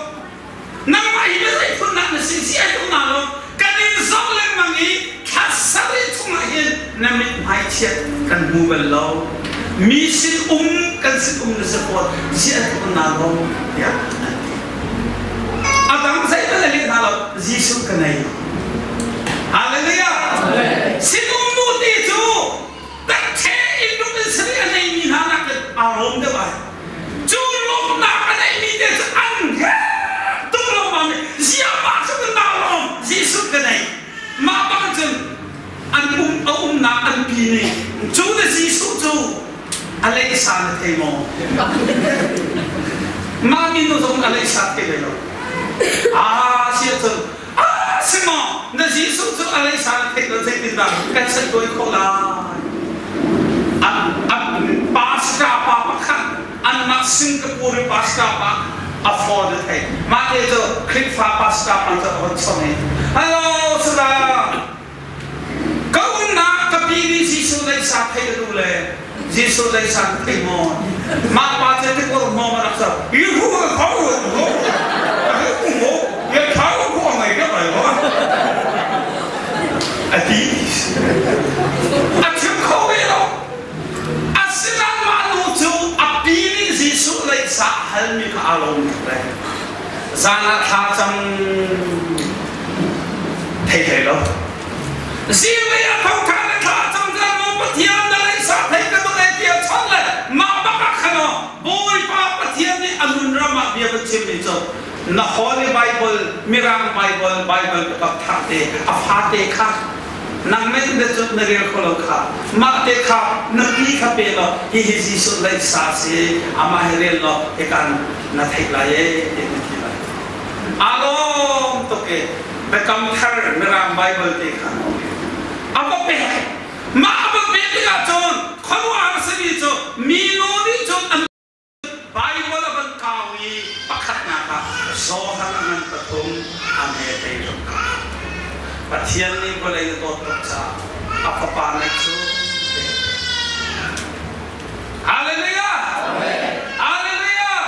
nangmah hi zei phun dah na si ziah hi tuk naa lawmh kan in zoh lengmang i thla sarih chungah hin na mithmai chiat kan hmu bal lo mi sin um kan sin um na si fawn ziah tuk naa lawm tiah an ti a dang zeihmanh a leh hna lo Jesuh ka nei Hallelujah! Sinum nu ti cu ṭhe in lung in sari a neimi hna nakin aa rawm deuh ai. Cu lawmnak a neimi te cu an tuk lo ma nih ziah mah cu ka nau lawm Jesuh ka nei. Mah bang cun an um a umnak an pi nih cu na Jesuh cu a leisa na thei maw? Mah minu zong a leisa thei ve lo. Ah si ahcun ah si maw na Jesuh cu a leisa na theih lo zeitindah kan sanh tawi khawh lai? An pastor pa pakhat anmah Singapore i pastor pa a phone a theih. Mah te cu Khrihfa pastor pa cu a von chawnh i Hello Sada ka umnak ka pi nih Jesuh leisa theih a duh le Jesuh leisa na thei maw? Mah pa cu tikor hmawm a rak co. Hi hu ka khau hu hu hu ya khau hu ngai ka bai ho. A ti. A chim kho ve lo. Asinain mah nu cu a pi nih Jesuh leisa a halmi kha aa lawm tuk le zan ah thla cam thei hlei lo. Zinglei ah tho ṭhan le thla cam ṭhan maw Pathian na leisa thei ka duh e tiah chon le mah bak ah khan aw Bawipa Pathian nih a nun ram ah bia va chimmi cu na Holy Bible Mirang Bible Bible biakam thar te a fate kha nang men na cut na rel kho lo kha mah te kha na pi kha pe law hihi Jesuh leisa si amah hi rel law hikan na theih lai e ti na ti lai aa lawm tuk i Biakam Thar Mirang Bible te kha a va pek. Mah a va pek tikah cun khuaruahhar a simi cu minu nih cun an Bible a van kau i pakhatnak ah Johan a ngan pathum a hme tei ruk. Pathian nih vawlei a dawt tuk caah a fapa ngeih cu Hallelujah! Hallelujah!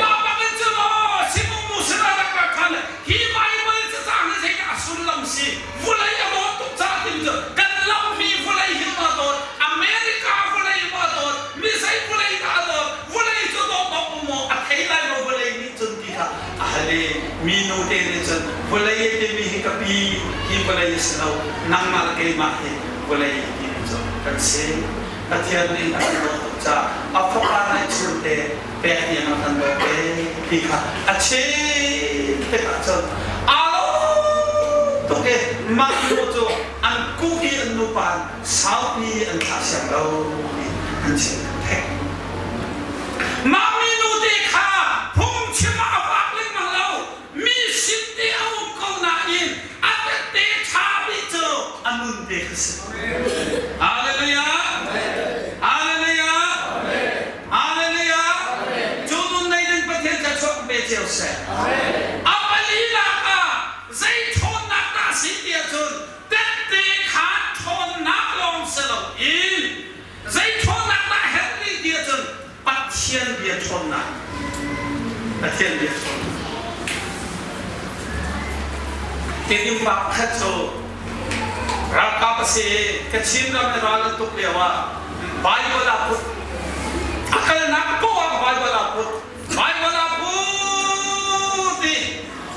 Mah bangin cun aw sinum nu sinah rak rak khan hi Bible cacang hi zeidah a sullam si vulei a dawt tuk caah tin cu kan lammi vulei hi ma dawt America vulei ma dawt mi zei vulei dah a dawt vulei cu dawt awk maw a thei lai lo vulei nih cun ti kha a hal i mi nu te nih cun vulei a timi hi ka pi hi vulei a si lo nangmah le keimah hi vulei ti cu kan si Pathian nih a kan dawt tuk caah a fapa ngeihchun te pek tiang a kan dawt ve ti kha a chim tikah cun aa lawm tuk i mah nu cu an kuh i an nupa saupi an thlah siang lo ti an chim kan theih. Mah minu te kha phungchim ah a vak lengmang lo mi sin te a um ko nain a tette ṭha bik cu a nun te kha si. Hallelujah! Hallelujah! Hallelujah! Cu nun nei ding Pathian kha chuak pe cio seh. A palinak ah zei ṭhawnnak dah si ti ahcun tette kha ṭhawnnak lawng si loin zei ṭhawnnak dah herh rih ti ahcun Pathian bia ṭhawnnak Pathian bia ṭhawnnak Tedim pa pakhat cu ralkap a si i Kachin ram i ral an tuk lio ah Bible aa put. A kalnak poah ah Bible aa put. Bible aa put i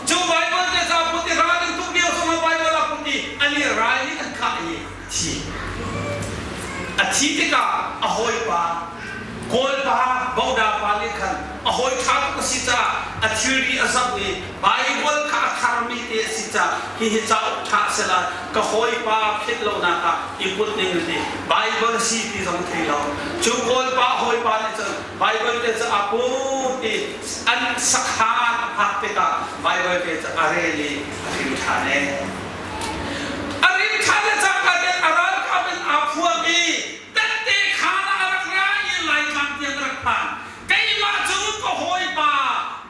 cu Bible te ca put i ral an tuk lio zongah Bible aa put i an i ral nih an khah i a thi. A thi tikah a hawipa Kawlpa Boda pa nih khan a hawi ṭha tuk a si caah a thilri a zoh i Baibal kha a tharmi te a si caah hihi cauk ṭha a si lai ka hawipa philh lonak ah i put ning a ti Baibal si ti zong thei lo cu Kawlpa hawipa nih cun Baibal te cu a put i an sakhaan a phak tikah Baibal te cu a rel i a hrim ṭhan e a rim ṭhan le cangka ten a ralkap in aa phuang i Tette khaan ah a rak ra i Laitlang tiang a rak phan. Keimah cu ka hawipa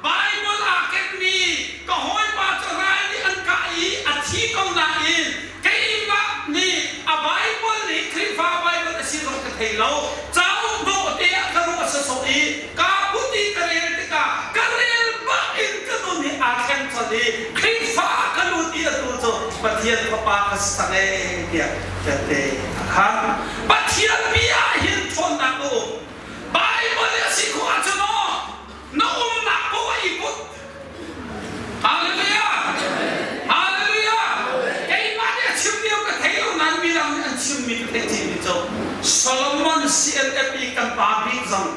Baibal aa kenmi ka hawipa cu ral nih an kah i a thi ko nain keimah nih a Baibal nih Khrihfa Baibal a si zong ka thei lo. Cauk dawh te ah ka ruah sawsawh i kaa put i ka rel tikah ka rel bak in ka nun hi aa thleng colh i Khrihfa ah ka lut i atu cu Pathian Fapa ka si cang ee tiah Tette a khan. Pathian bia ah hin ṭhawnnak a um. Baibal i a si khawh ahcun aw, na umnak paoh ah i put. Hallelujah! Hallelujah! Keimah nih a chim lio ka thei lo nain midang nih Solomon CNF i kan pa bik zong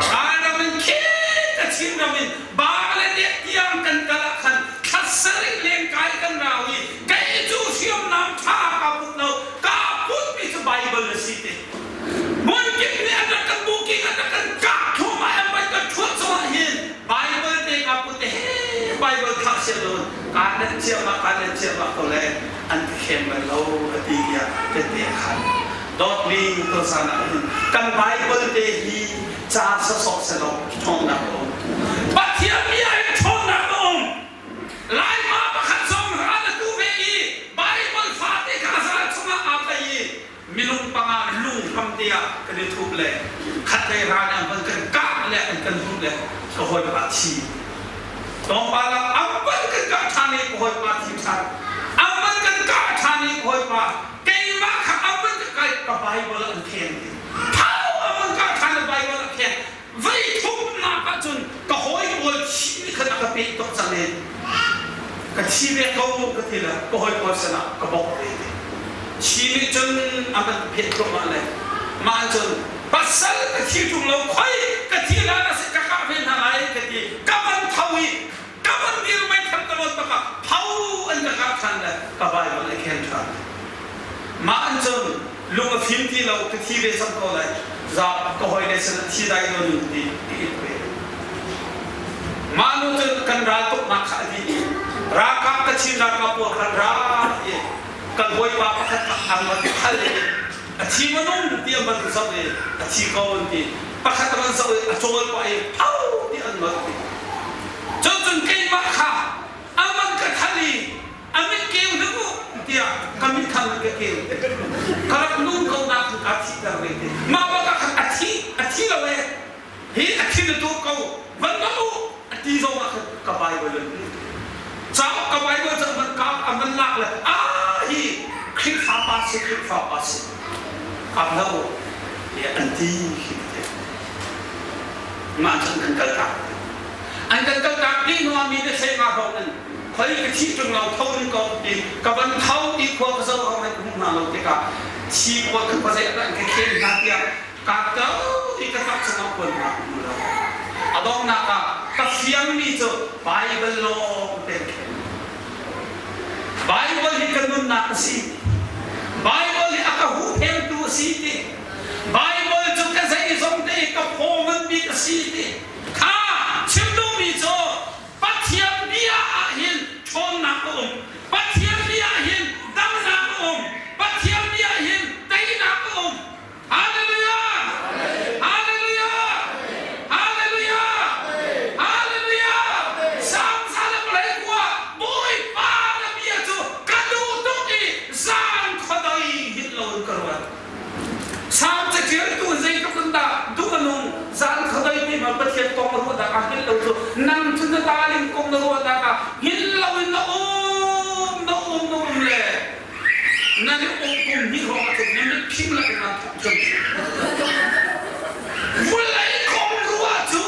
Ralram in khit a Chinram in ba le dek tiang kan kal ah khan thla sarih lengkai kan rau i kei cu hriamnam ṭha kaa put lo, kaa putmi cu Baibal a si ti. Hmunkip nih an rak kan booking, an rak kan kah thluahmah, an van kan ṭhuat zongah hin Baibal te kaa put i he Baibal thlah sian loin kaa nenh ciahmah, kaa nenh ciahmah ko le an ka khem bal lo a ti tiah tette a khan. Dawtmi tuzan ah hin kan Baibal te hi ca sawsawh selaw ṭhawnnak a um. Pathian bia hin ṭhawnnak a um. Laipa pakhat zong ral a tu ve i Baibal fate kha a zal chungah aa tlaih i minung panga lung hram te ah kan i thup le khatlei ral an van kan kah le an kan hmuh le ka hawipa thi. Tlawmpal ah an van kan kah ṭhan i ka hawipa thi ṭhan. An van kan kah ṭhan i ka hawipa keimah kha an van ka kai ka Baibal an khen ti. Thau an van kah ṭhan i Baibal a khen. Voi thumnak ahcun ka hawi pawl thi nih khan a ka peh tuk cang i ka thi ve ko ka ti le ka hawi pawl sinah ka bawk ve ti. Thi nih cun a van pheh thluahmah le mah cun pasal ka thi ṭung lo khoi ka thi hlan ah seh ka kah ve hna lai ka ti. Ka van tho i ka van dir meithal ka lawt bak ah tho an ka kah ṭhan le ka Baibal a khen ṭhan. Mah an cun lung a fim ti lo ka thi ve cang ko lai za ka hawile sin ah thi dai nawn in ti ka it ve. Mah nu cun kan ral tuknak kha a dih i ralkap ka Chin ralkap pawl kha ra i kan bawipa pakhat kha an van hal i a thi manung ti an van zoh i a thi ko an ti. Pakhat a van zoh i a cawl pah i pho ti an van ti. Cun cun keimah kha an van ka thal i a mit keu hlah u tiah ka mit thang in ka keu. Ka rak nun ko nak khan kaa thihter ve ti. Mah bak ah khan a thi a thi lo ee. Hi a thi na tuah ko van nolh u a ti zong ah khan ka Bible in cauk ka Bible cu a van ka a van lak le a hi Khrihfa pa si Khrihfa pa si kap hlah u tiah an ti khi ka ti. Mah cun kan kal tak. An kan kal tak dih hnu ah mi te sei nga hrawng in khoi ka thi ṭung lo tho in ko ti ka van tho ti khua ka zoh hrawng in ka hmuh hna lo tikah thi pawl kha khuazei ah dah an ka khen hna tiah ka to ti ka tak chungah kuan hna ka hmu lo. A donghnak ah ka fiangmi cu Baibal lawng te khen. Baibal hi ka nunnak a si. Baibal hi a ka huhphengtu a si ti. Baibal cu ka zeizong te i ka phaw ngan bik a si ti. Kha chim duhmi cu Pathian bia ah hin ṭhawnnak a um. Pathian bia ah hin damnak a um. Pathian bia ah hin teinak a um. Hallelujah! Hallelujah! Hallelujah! Hallelujah! Salm 119 Bawipa na bia cu ka duh tuk i zan khuadei hngilh loin ka ruat. Salm caṭialtu zeitluk in dah duh a nung zan khuadei ti ma Pathian kong na ruahnak ah hngilh lo cu nang cu na taling kong na ruahnak ah hngilh loin na um na um na um le nan i um kum hnih hrawng ah cun na mit phim lak in aan thawk cun vulei kong ruah cu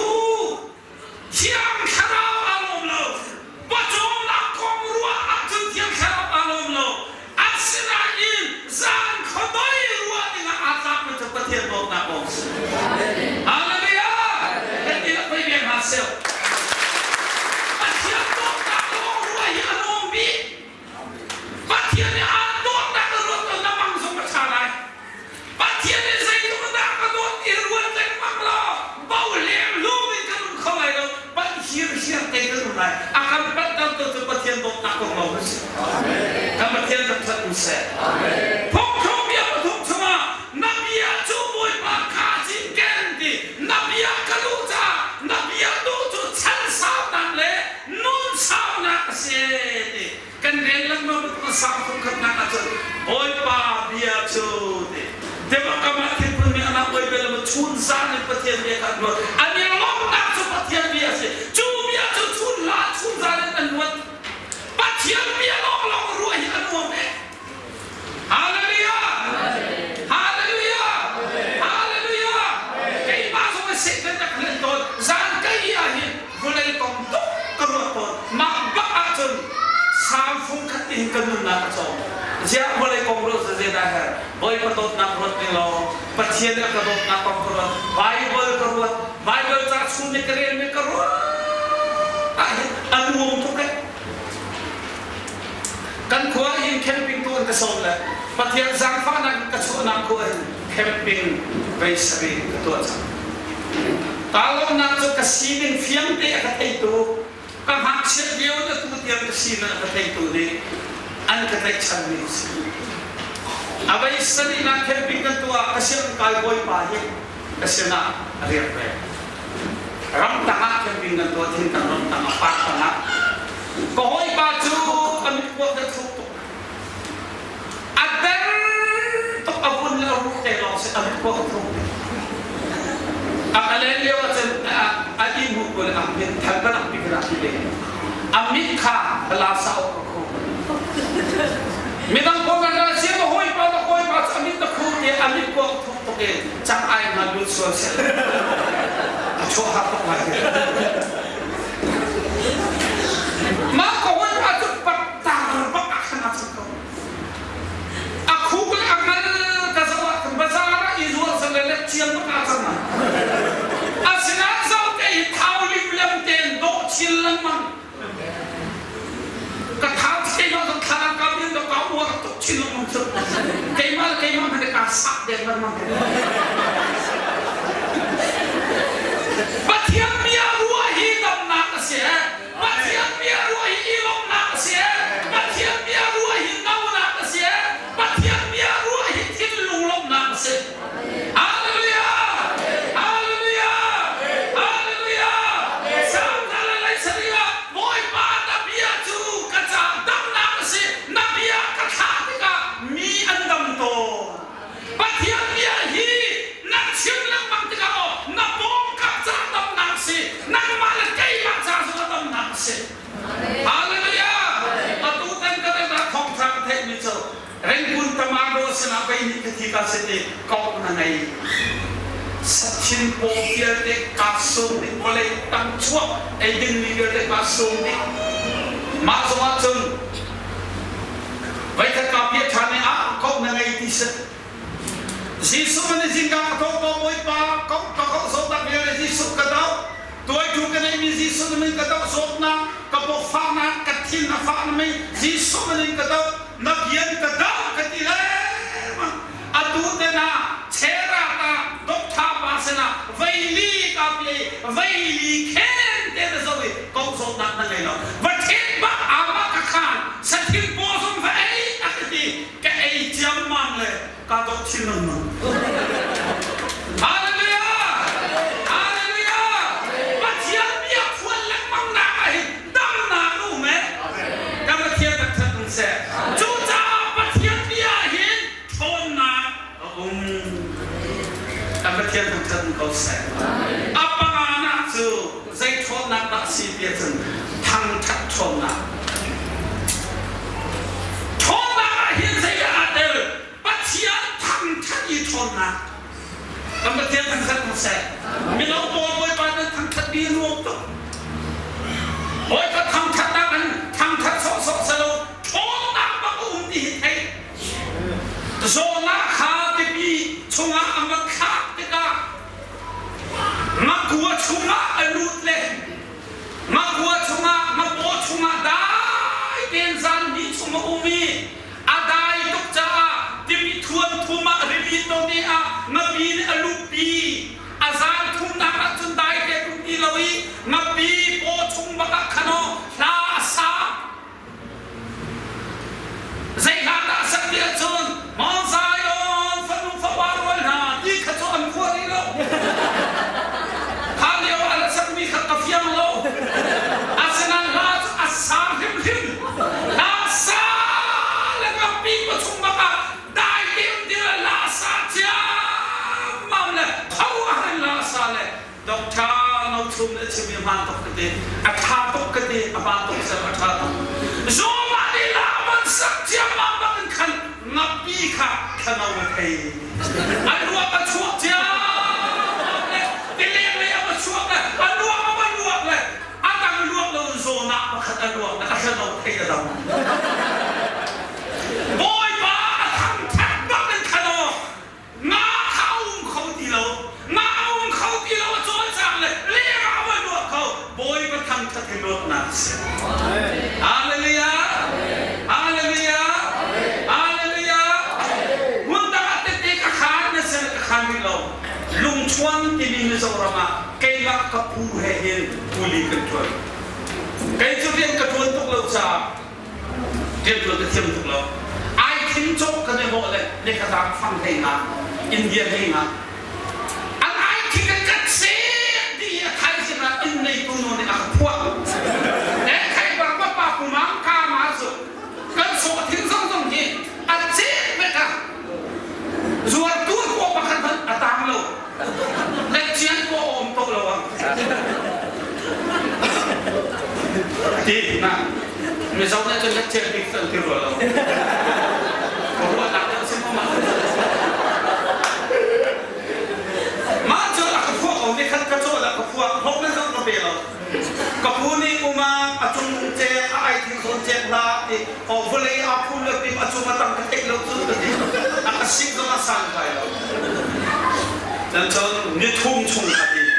Thiang Thlarau aa lawm lo. Pawcawmnak kong ruah ahcun Thiang Thlarau aa lawm lo. Asinain zan khuadoi ruah dingah aa tlakmi cu Pathian dawtnak lawng si. Hallelujah! Kan ti pei ve hna seh. Pathian dawtnak lawng ruah hi a nuam bik. Pathian nih aan dawtnak na ruat lo na mang zong a ṭha lai. Pathian nih zeitluk in dah ka dawt ti ruat lengmang law bo leng lum in kan um kho lai lo. Panh hirhiar te kan um lai. A kan panhtertu cu Pathian dawtnak kong lawng a si. Kan Pathian rak ṭhat u seh. Phungthluk bia pathum chungah na bia cu Bawipa kaa cinken ti na bia ka duh caah na bia duh cu chan saunak le nun saunak a si ti kan rel lengmang bantuk sang phungkhatnak ahcun Bawipa bia cu ti Demakam ah thinphun mi anak oi bel ma chun zan in Pathian bia kha an ruat an i lawmhnak cu Pathian bia a si cu bia cu chun la chun zan in an ruat Pathian bia lawnglawng ruah hi a nuam eh Hallelujah! Hallelujah! Hallelujah! Keimah zong in Satan a ka hlen tawn. Zan kai ah hin vawlei kong tuk ka ruat tawn. Mah bak ahcun Salm fung khat ti hin ka nunnak a cawm. Ziah vawlei kong ruah cu zeidah a herh? Bawipa dawtnak ruat ning law Pathian a ka dawtnak kong ka ruat. Bible ka ruat. Bible ca chung nih ka relmi ka ruat ahhin a nuam tuk eh. Kan khua hin camping tu an ka sawm le Pathian zaangfahnak in ka chuahnak khua hin camping vei sarih ka tuah cang. Kaa lawmhnak cu ka sining fiangte a ka theitu, ka ngakchiat lio in atu tiang ka sining a ka theitu nih an ka tlaihchanmi a si. A vei sarihnak camping kan tuah ah ka sianginn kai bawipa hi ka sinah a riak ve. Ramtang ah camping kan tuah, thingtang ramtang ah park tang ah. Ka hawipa cu a mitkuak ka thluk tuk. A der tuk a vun le a ruh te lawng si a mitkuak a thluk. A ka len lio ahcun a inn hu kul a min thal banang pi ka ti le a mit kha la sa ok ka khu. Midang ko kan ra sia ka hawipa na hawipa cu a mit na khu ti a mit kuak thuk tuk i cang ai nga lut sual seh. A chuah har tuk lai. Mah ka hawipa cu paktar bak ah khan a cang ko. A khuk le a ngal ka zoh ah khan bazaar ah i zuar sang le let ciam bak ah cang. Asinain zoh te hi thau limlem tein dawh chin lengmang. Ka thau keimah zong thla ka bil ka uar tuk chin lengmang cu. Keimah le keimah hmanh ka sak deng lengmang. Pathian bia ruah hi damnak a si. Pathian bia ruah hi i lawmhnak a si. Pathian bia ruah hi nonak a si. Pathian bia ruah hi thinlung lawmhnak a si. Hallelujah! Hallelujah! Hallelujah! Salm le sarih ah Bawipa na bia cu ka ca damnak a si. Na bia ka thlah tikah mi an dam tawn. Pathian bia hi na chim lengmang tikah aw na pawngkam ca damnak a si. Nangmah le keimah ca zong a damnak a si. Hallelujah! Atu kan kan dah thawngtha ka theihmi cu Rengkun Tamado sinah vei nih ka thi ka si ti kok na ngei. Sachin paw vialte kaa sum ding vawlei tang chuak ei dingmi vialte kaa sum ding. Mah zongah cun voikhat kaa piah ṭhan i ah kok na ngei ti si. Jesuh man i zingka ka tho ko Bawipa kok ka kok zawtnak vialte Jesuh ka doh. Tuaitu ka neimi Jesuh na min ka doh zawtnak ka pawfahnak ka thin a fah na min Jesuh na min ka doh na bian ka doh ka ti lengmang. Atu te na chera ta doctor pa sinah veili ka pi veili khen te na zo i ko zawtnak na ngei lo. Va thin bak ama ka khan sathil paw zong va ei a ka ti ka ei ciammam le ka dawt chin lengmang. Hallelujah! Hallelujah! Pathian bia phuan lengmang nak ah hin damnak a um eh. Kan Pathian kan that um seh. Cucaah Pathian bia hin ṭhawnnak a um. Kan Pathian kan that um ko seh. A panganak cu zei ṭhawnnak dah a si ti ahcun thangṭhat ṭhawnnak. Ṭhawnnak ah hin zeidah aa tel? Pathian thangṭhat i ṭhawnnak. Kan Pathian thangṭhat ko seh. Mino pawl Bawipa nan thangṭhat mi nuam tuk. Bawipa thangṭhatnak an thangṭhat sawhsawh selo ṭhawnnak bak a um ti hi thei. Zawnak kha tipi chungah a mat thlak tikah Ngakua chungah a lut le ngakua chungah ngapaw chungah dai tein zan hnih chung a um i a dai tuk caah timi thuan thum ah rili tawne ah ngapi nih a luhpi a zan thumnak ah cun dai te tum ti lo i ngapi paw chung bak ah khan aw hla a sa Zei hla dah a sak ti ahcun Mount Zion fanu fapa rual hna ti kha cu an khua rih lo. Kha lio ah a sakmi kha ka fiang lo. Asinain hla cu a sa hrimhrim. Hla sa le ngampi pathum bak ah dai te um ti le hla sa ciammam le tho a han hla sa le Doctor No Chum nih a chimmi hmaan tuk ka ti. A ṭha tuk ka ti. A hmaan tuk seh a ṭha tuk. Zumah nih la man sak ciammam bak in khan ngapi kha thlano a thei. A ruak a chuak ciammam le tileng lei a va chuak le a ruak a va luak le a dang luak lo in zawnah pakhat a luak le a thlano thei a dang. Bawipa Lungchuan timi Mizoram ah keimah ka pu he hin kuli kan ṭuan. Kei cu rian ka ṭuan tuk lo caah rian ṭuan ka thiam tuk lo. Ai thing cawk kan i hlawh le lekazang fang hlei nga, India hlei nga. An ai thing an kan sek dih i a thaizing ah inn ngeitu nu nih a ka phuah. Eh khaibar papa pumang ka ma cu kan sawh thing zong zong hi a cek vek ah zuartu paw pakhat hmanh a tang lo. Letcian paw a um to lo ang. Ti na Mizo nih cun letcian bik cu an ti rua lo. Ka ruahnak deuh si maw mah. Mah cu a ka phuah ko ni khat ka cawl ah ka phuah hlawh men zong ka pe lo. Ka pu nih umang a cung um cek a ai thing zawn cek hlah ti o vawlei aa phum le pim a cung a tang ka theih lo cu ka ti. A ka sik zong a sang kai lo. Nan cun nithum chung khat in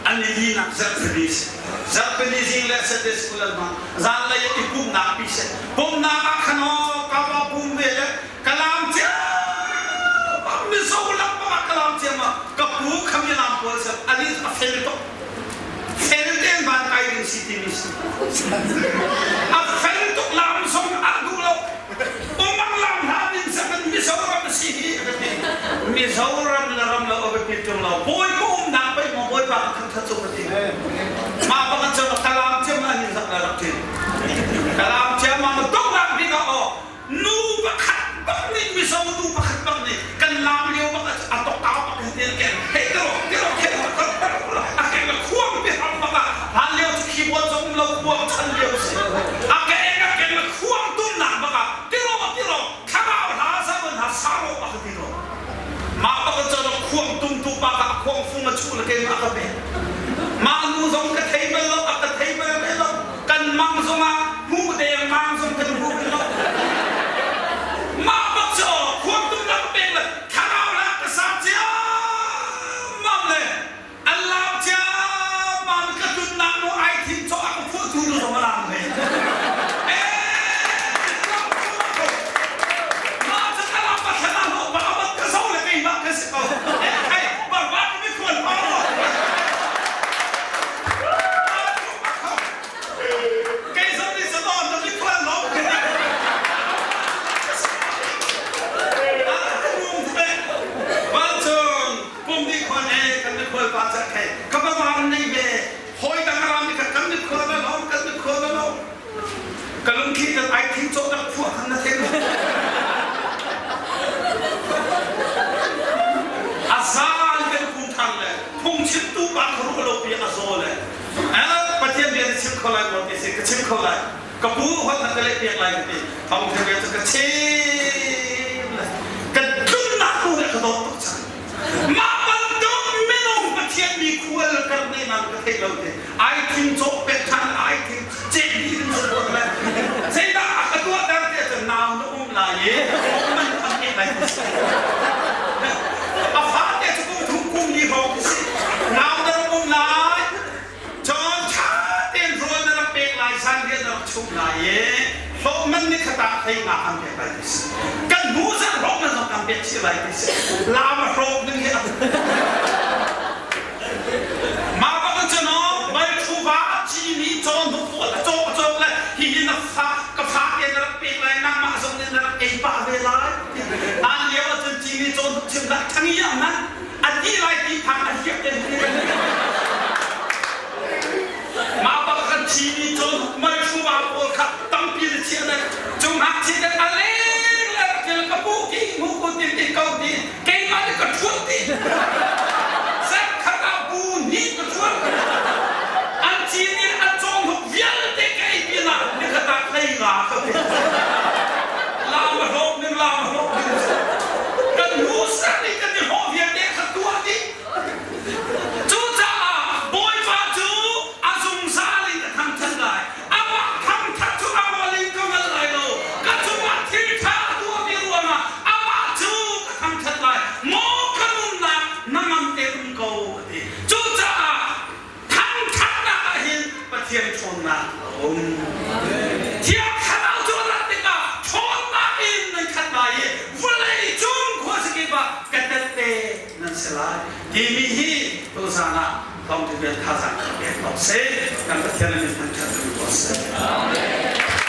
an i linak zarhpini si. Zarhpini zing le Sunday school an hmang. Zanlei ah i pumhnak pi si. Pumhnak ah khan aw ka va pum ve le kalam cia Mizo lam bang ah kalam cia ma ka pu khami lam pawl si ali a fel tuk. Fel tein van kai ding si timi si. A fel tuk lam zong ah duh lo. Umang lam hna din sakan Mizoram si hi a ka ti. Mizoram le ram lo a ka ti tung lo. Bawipa umnak pei maw Bawipa ka thangthat cu ka ti. Mah bang cun kalam thiam ah hin zak na rak ti. Kalam thiam ah dongnak bik ah aw nu pakhat bak nih Mizo nu pakhat bak nih kan lam lio bak a tok au bak hin tel ken hei tero tero khen a keng la khuang pi ham bak ah han lio cu keyboard zong um lo khuang chan lio si a ke eng a keng la khuang tum nak bak ah tiro tiro thlarau hla sa ban ha saro bak ti ro mah bak cun khuang tum tu pa ka khuang fung a chu la ken a ka pe mah nu zong ka thei bal lo a ka thei bal ve lo kan mang zongah hmuh deng mang zong kan hmu lo mah bak cu khuang tum nak pek le thlarau la ka sa ciammam le an lam ciammam ka tunnak nu ai thin cho a ka phuh tu nu zong a lam ve mah cu ka lam pathan ah hlawh ba amat ka zo le keimah ka si ko eh khai barbat mi khual pa Kei zong nih cun na mikhual lawng ka ti. Vancung pum nih khuan e kan mikhual pa ca khe ka va van nei ve hawi dang a ram nih kan mikhual na lawm kan mikhual na lawm ka lungthli kan ai thing cawh dak phuah khan na thei a zan kan kum thang le phungchimtu pa kha ruah lo pi a zaw le Pathian bia na chim kho lai maw ti si ka chim kho lai ka pu hot na ka leh piak lai ka ti thawng the bia cu ka chim le ka tlunnak tu le ka dawt tuk cang mah bantuk minung Pathian mi khual kar ne nang ka theih lo te ai thing cawh pek than ai thing cek dih in sa le zeidah a ka tuah ter te cu nau na um lai i man tham ke lai ti si a fa te cu kum thum kum li hrawng ti si nau na rak um lai cun ṭha tein rawl na rak pek lai zanriah na rak chumh lai i hlawh man ni khat ah thei nga kan pek lai ti si kan hnu zarh hlawh man zong kan pek chih lai ti si lam a hrawk ding hi mah bak cun bal thu va a ci mi cawn hnuk pawl a cawk a cawk le hihi na fa ka fa te na rak pek lai nangmah zong nih na rak ei pah ve lai hlan lio ahcun ci mi cawn hnuk chim dah thangi ah man a ti lai ti phang a hiak te mah bak kan ci mi cawn hnuk mal thu va pawl kha tampi na chiah na cung hak chi te a leng le rak ka pu ki mu ku tin ti ko ti keimah ni lai timi hi tuzaan ah thawngtha bia thazaang kan pek ko seh. Kan Pathian min thangṭhat ko seh. Amen.